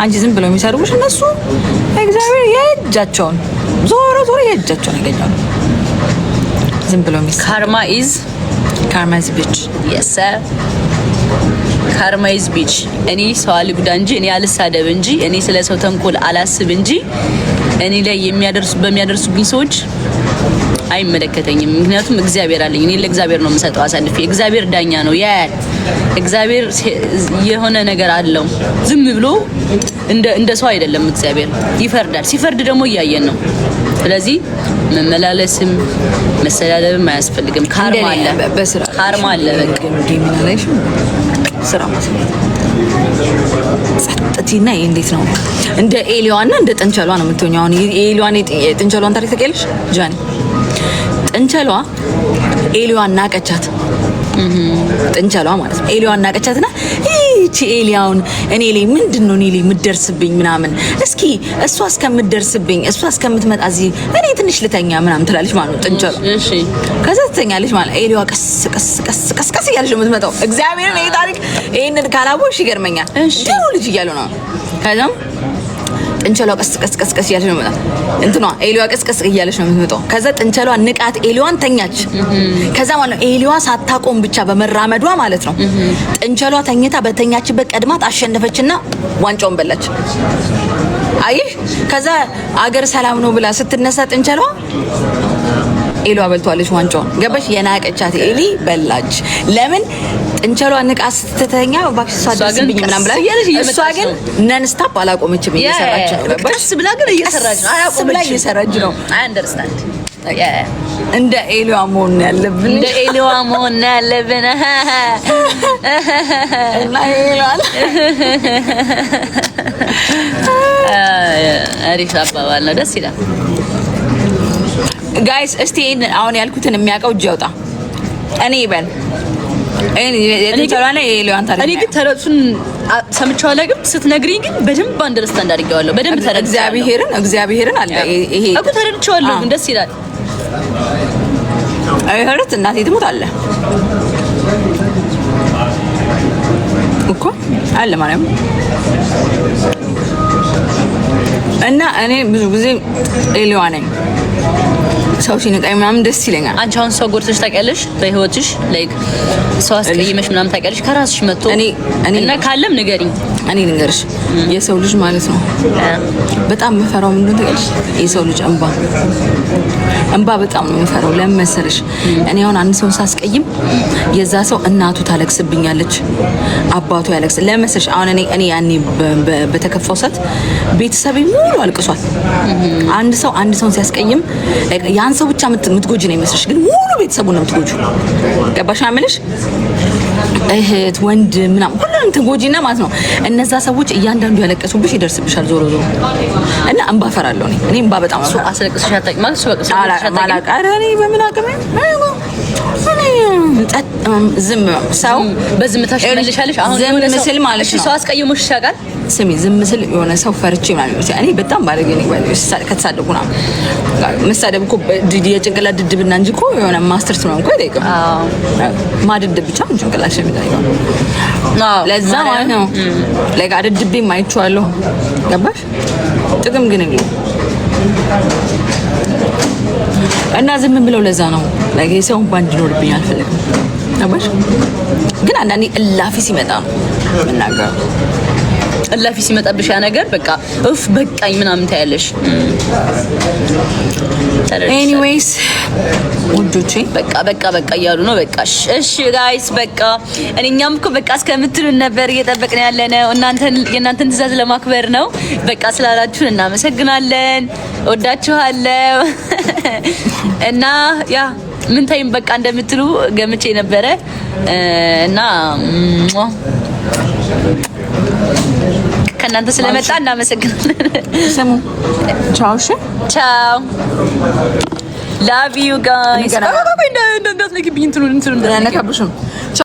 አንቺ ዝም ብለው የሚሰድቡሽ እነሱ እግዚአብሔር የእጃቸውን ዞሮ ዞሮ የእጃቸውን ያገኛሉ። ዝም ብለው የሚሰ Karma is Karma is bitch። Yes, karma is bitch። እኔ ሰው አልጉዳ እንጂ፣ እኔ አልሳደብ እንጂ፣ እኔ ስለ ሰው ተንኮል አላስብ እንጂ እኔ ላይ የሚያደርሱ በሚያደርሱብኝ ሰዎች አይመለከተኝም። ምክንያቱም እግዚአብሔር አለኝ። እኔ ለእግዚአብሔር ነው የምሰጠው አሳልፌ። እግዚአብሔር ዳኛ ነው፣ ያያል። እግዚአብሔር የሆነ ነገር አለው። ዝም ብሎ እንደ ሰው አይደለም። እግዚአብሔር ይፈርዳል። ሲፈርድ ደግሞ እያየን ነው። ስለዚህ መመላለስም መሰዳደብም አያስፈልግም። Karma አለ፣ በስራ Karma አለ። በቃ ስራ መስራት ጸጥቲና ይሄ እንዴት ነው፣ እንደ ኤሊዋና እንደ ጥንቸሏ ነው የምትሆኚው። አሁን የኤሊዋን የጥንቸሏን ታሪክ ታውቂያለሽ ጃኒ? ጥንቸሏ ኤሊዋን ናቀቻት። ጥንቸሏ ማለት ነው። ኤሊዋን ናቀቻትና ይህቺ ኤሊያውን እኔ ላይ ምንድን ነው እኔ ላይ የምትደርስብኝ ምናምን፣ እስኪ እሷ እስከምትደርስብኝ፣ እሷ እስከምትመጣ እዚህ እኔ ትንሽ ልተኛ ምናምን ትላለች ማለት ነው ጥንቸሏ። ከዛ ትተኛለች ማለት ነው። ኤሊዋ ቀስ ቀስ ቀስ ቀስ ቀስ እያለች ነው የምትመጣው። እግዚአብሔርን ይሄ ታሪክ ይሄንን ካላወቅሽ ይገርመኛል። ድሮ ልጅ እያሉ ነው። ከዛም ጥንቸሏ ቀስ ቀስ ቀስ ቀስ እያለች ነው የምትመጣው። እንትኗ ኤሊዋ ቀስ ቀስ እያለች ነው የምትመጣው። ከዛ ጥንቸሏ ንቃት ኤሊዋን ተኛች። ከዛ ማለት ነው ኤሊዋ ሳታቆም ብቻ በመራመዷ ማለት ነው ጥንቸሏ ተኝታ በተኛችበት ቀድማት አሸነፈችና ዋንጫውን በላች። አይሽ ከዛ አገር ሰላም ነው ብላ ስትነሳ ጥንቸሏ ኤሊዋ በልቷለች ዋንጫውን። ገባሽ? የናቀቻት ኤሊ በላች። ለምን? ጥንቸሏ ንቃ ስትተኛ እባክሽ እሷ እሷ ግን ደርስብኝ ምናምን ብላ ቀስ እያለች እሷ እየመጣች ግን ነው። Non stop አላቆመችም፣ እየሰራች ነው። ገባሽ? ቀስ ብላ ግን እየሰራች ነው። ቀስ ብላ አላቆመችም። እየሰራች ነው። I understand. እንደ ኤሊዋ መሆን ያለብን። እንደ ኤሊዋ መሆን ያለብን። እና ኤሊዋን አሪፍ አባባል ነው። ደስ ይላል። Guys፣ እስቲ ይሄን አሁን ያልኩትን የሚያውቀው እጅ ያውጣ። እኔ ይበል። የጥንቸሏና የኤሊዋን ታሪክ። እኔ ግን ተረቱን ሰምቼው አላውቅም። ስትነግሪኝ ግን በደንብ understand አድርጌዋለሁ። በደንብ ተረድቼዋለሁ። እግዚአብሔርን አለ ይሄ። እኮ ተረድቼዋለሁ፣ ግን ደስ ይላል። እህት እናቴ ትሙት አለ እኮ፣ አለ ማርያም። እና እኔ ብዙ ጊዜ ኤሊዋ ነኝ። ሰው ሲንቀኝ ምናምን ደስ ይለኛል። አንቺ አሁን ሰው ጎድተሽ ታውቂያለሽ? በህይወትሽ like ሰው አስቀይመሽ ምናምን ታውቂያለሽ? ከራስሽ መጥቶ እና ካለም ንገሪኝ። እኔ ልንገርሽ፣ የሰው ልጅ ማለት ነው በጣም የምፈራው ምንድን ነው ታውቂያለሽ? የሰው ልጅ እንባ፣ እንባ በጣም ነው የምፈራው። ለምን መሰለሽ? እኔ አሁን አንድ ሰውን ሳስቀይም የዛ ሰው እናቱ ታለቅስብኛለች፣ አባቱ ያለቅስ። ለምን መሰለሽ? አሁን እኔ ያኔ በተከፋው ሰዓት ቤተሰቤ ሙሉ አልቅሷል። አንድ ሰው አንድ ሰውን ሲያስቀይም ያን ሰው ብቻ የምትጎጂ ነው ይመስልሽ፣ ግን ሙሉ ቤተሰቡን ነው የምትጎጂው። ገባሽ የምልሽ? እህት፣ ወንድ ምናምን ሁሉንም ትጎጂና ማለት ነው። እነዛ ሰዎች እያንዳንዱ ያለቀሱብሽ ይደርስብሻል ዞሮ ዞሮ። እና እንባ እፈራለሁ እኔ። እኔ እንባ በጣም እሱ አስለቅስሽ አታውቂም ማለት እሱ በቃ ሰው አስለቅስሽ አታውቂም? አላውቅም። ኧረ እኔ በምን አቅሜ እኔ ዝም ሰው በዝምታሽ ትመልሻለሽ። አሁን ዝም የሆነ ሰው ስል ማለት እሺ፣ ነው። ሰው አስቀይሞሽ ያውቃል? ስሚ፣ ዝም ስል የሆነ ሰው ፈርቼ ምናምን ይመስላል። እኔ በጣም ባለጌ ነኝ። ከተሳደብኩ ምናምን፣ መሳደብ እኮ የጭንቅላት ድድብና እንጂ እኮ የሆነ ማስተርስ ምናምን እኮ አይጠይቅም። ማድድብ ብቻ ነው ጭንቅላትሽ የሚጠይቀው። ለዛ ማለት ነው like አድድቤም አይቼዋለሁ። ገባሽ? ጥቅም ግን የለውም። እና ዝም ብለው ለዛ ነው like የሰው እንኳን እንዲኖርብኝ አልፈልግም። ገባሽ? ግን አንዳንዴ እላፊ ሲመጣ ነው የምናገረው። እላፊ ሲመጣብሽ ያ ነገር በቃ እፍ በቃኝ ምናምን ታያለሽ። ተረድቻለሁ። Anyways ውዶቼ፣ በቃ በቃ በቃ እያሉ ነው። በቃ እሺ፣ እሺ guys፣ በቃ እኔ እኛም እኮ በቃ እስከምትሉን ነበር እየጠበቅን ያለ ነው። እናንተን የእናንተን ትዕዛዝ ለማክበር ነው። በቃ ስላላችሁን እናመሰግናለን። ወዳችኋለሁ። እና yeah ምን time በቃ እንደምትሉ ገምቼ ነበረ እና ከእናንተ ስለመጣ እናመሰግናለን። ስሙ፣ ቻው። እሺ። ቻው፣ love you guys። እንገናኛለን። እንዳትነኪብኝ እንትኑን እንትኑን እንዳትነኪብኝ። ነካብሽም።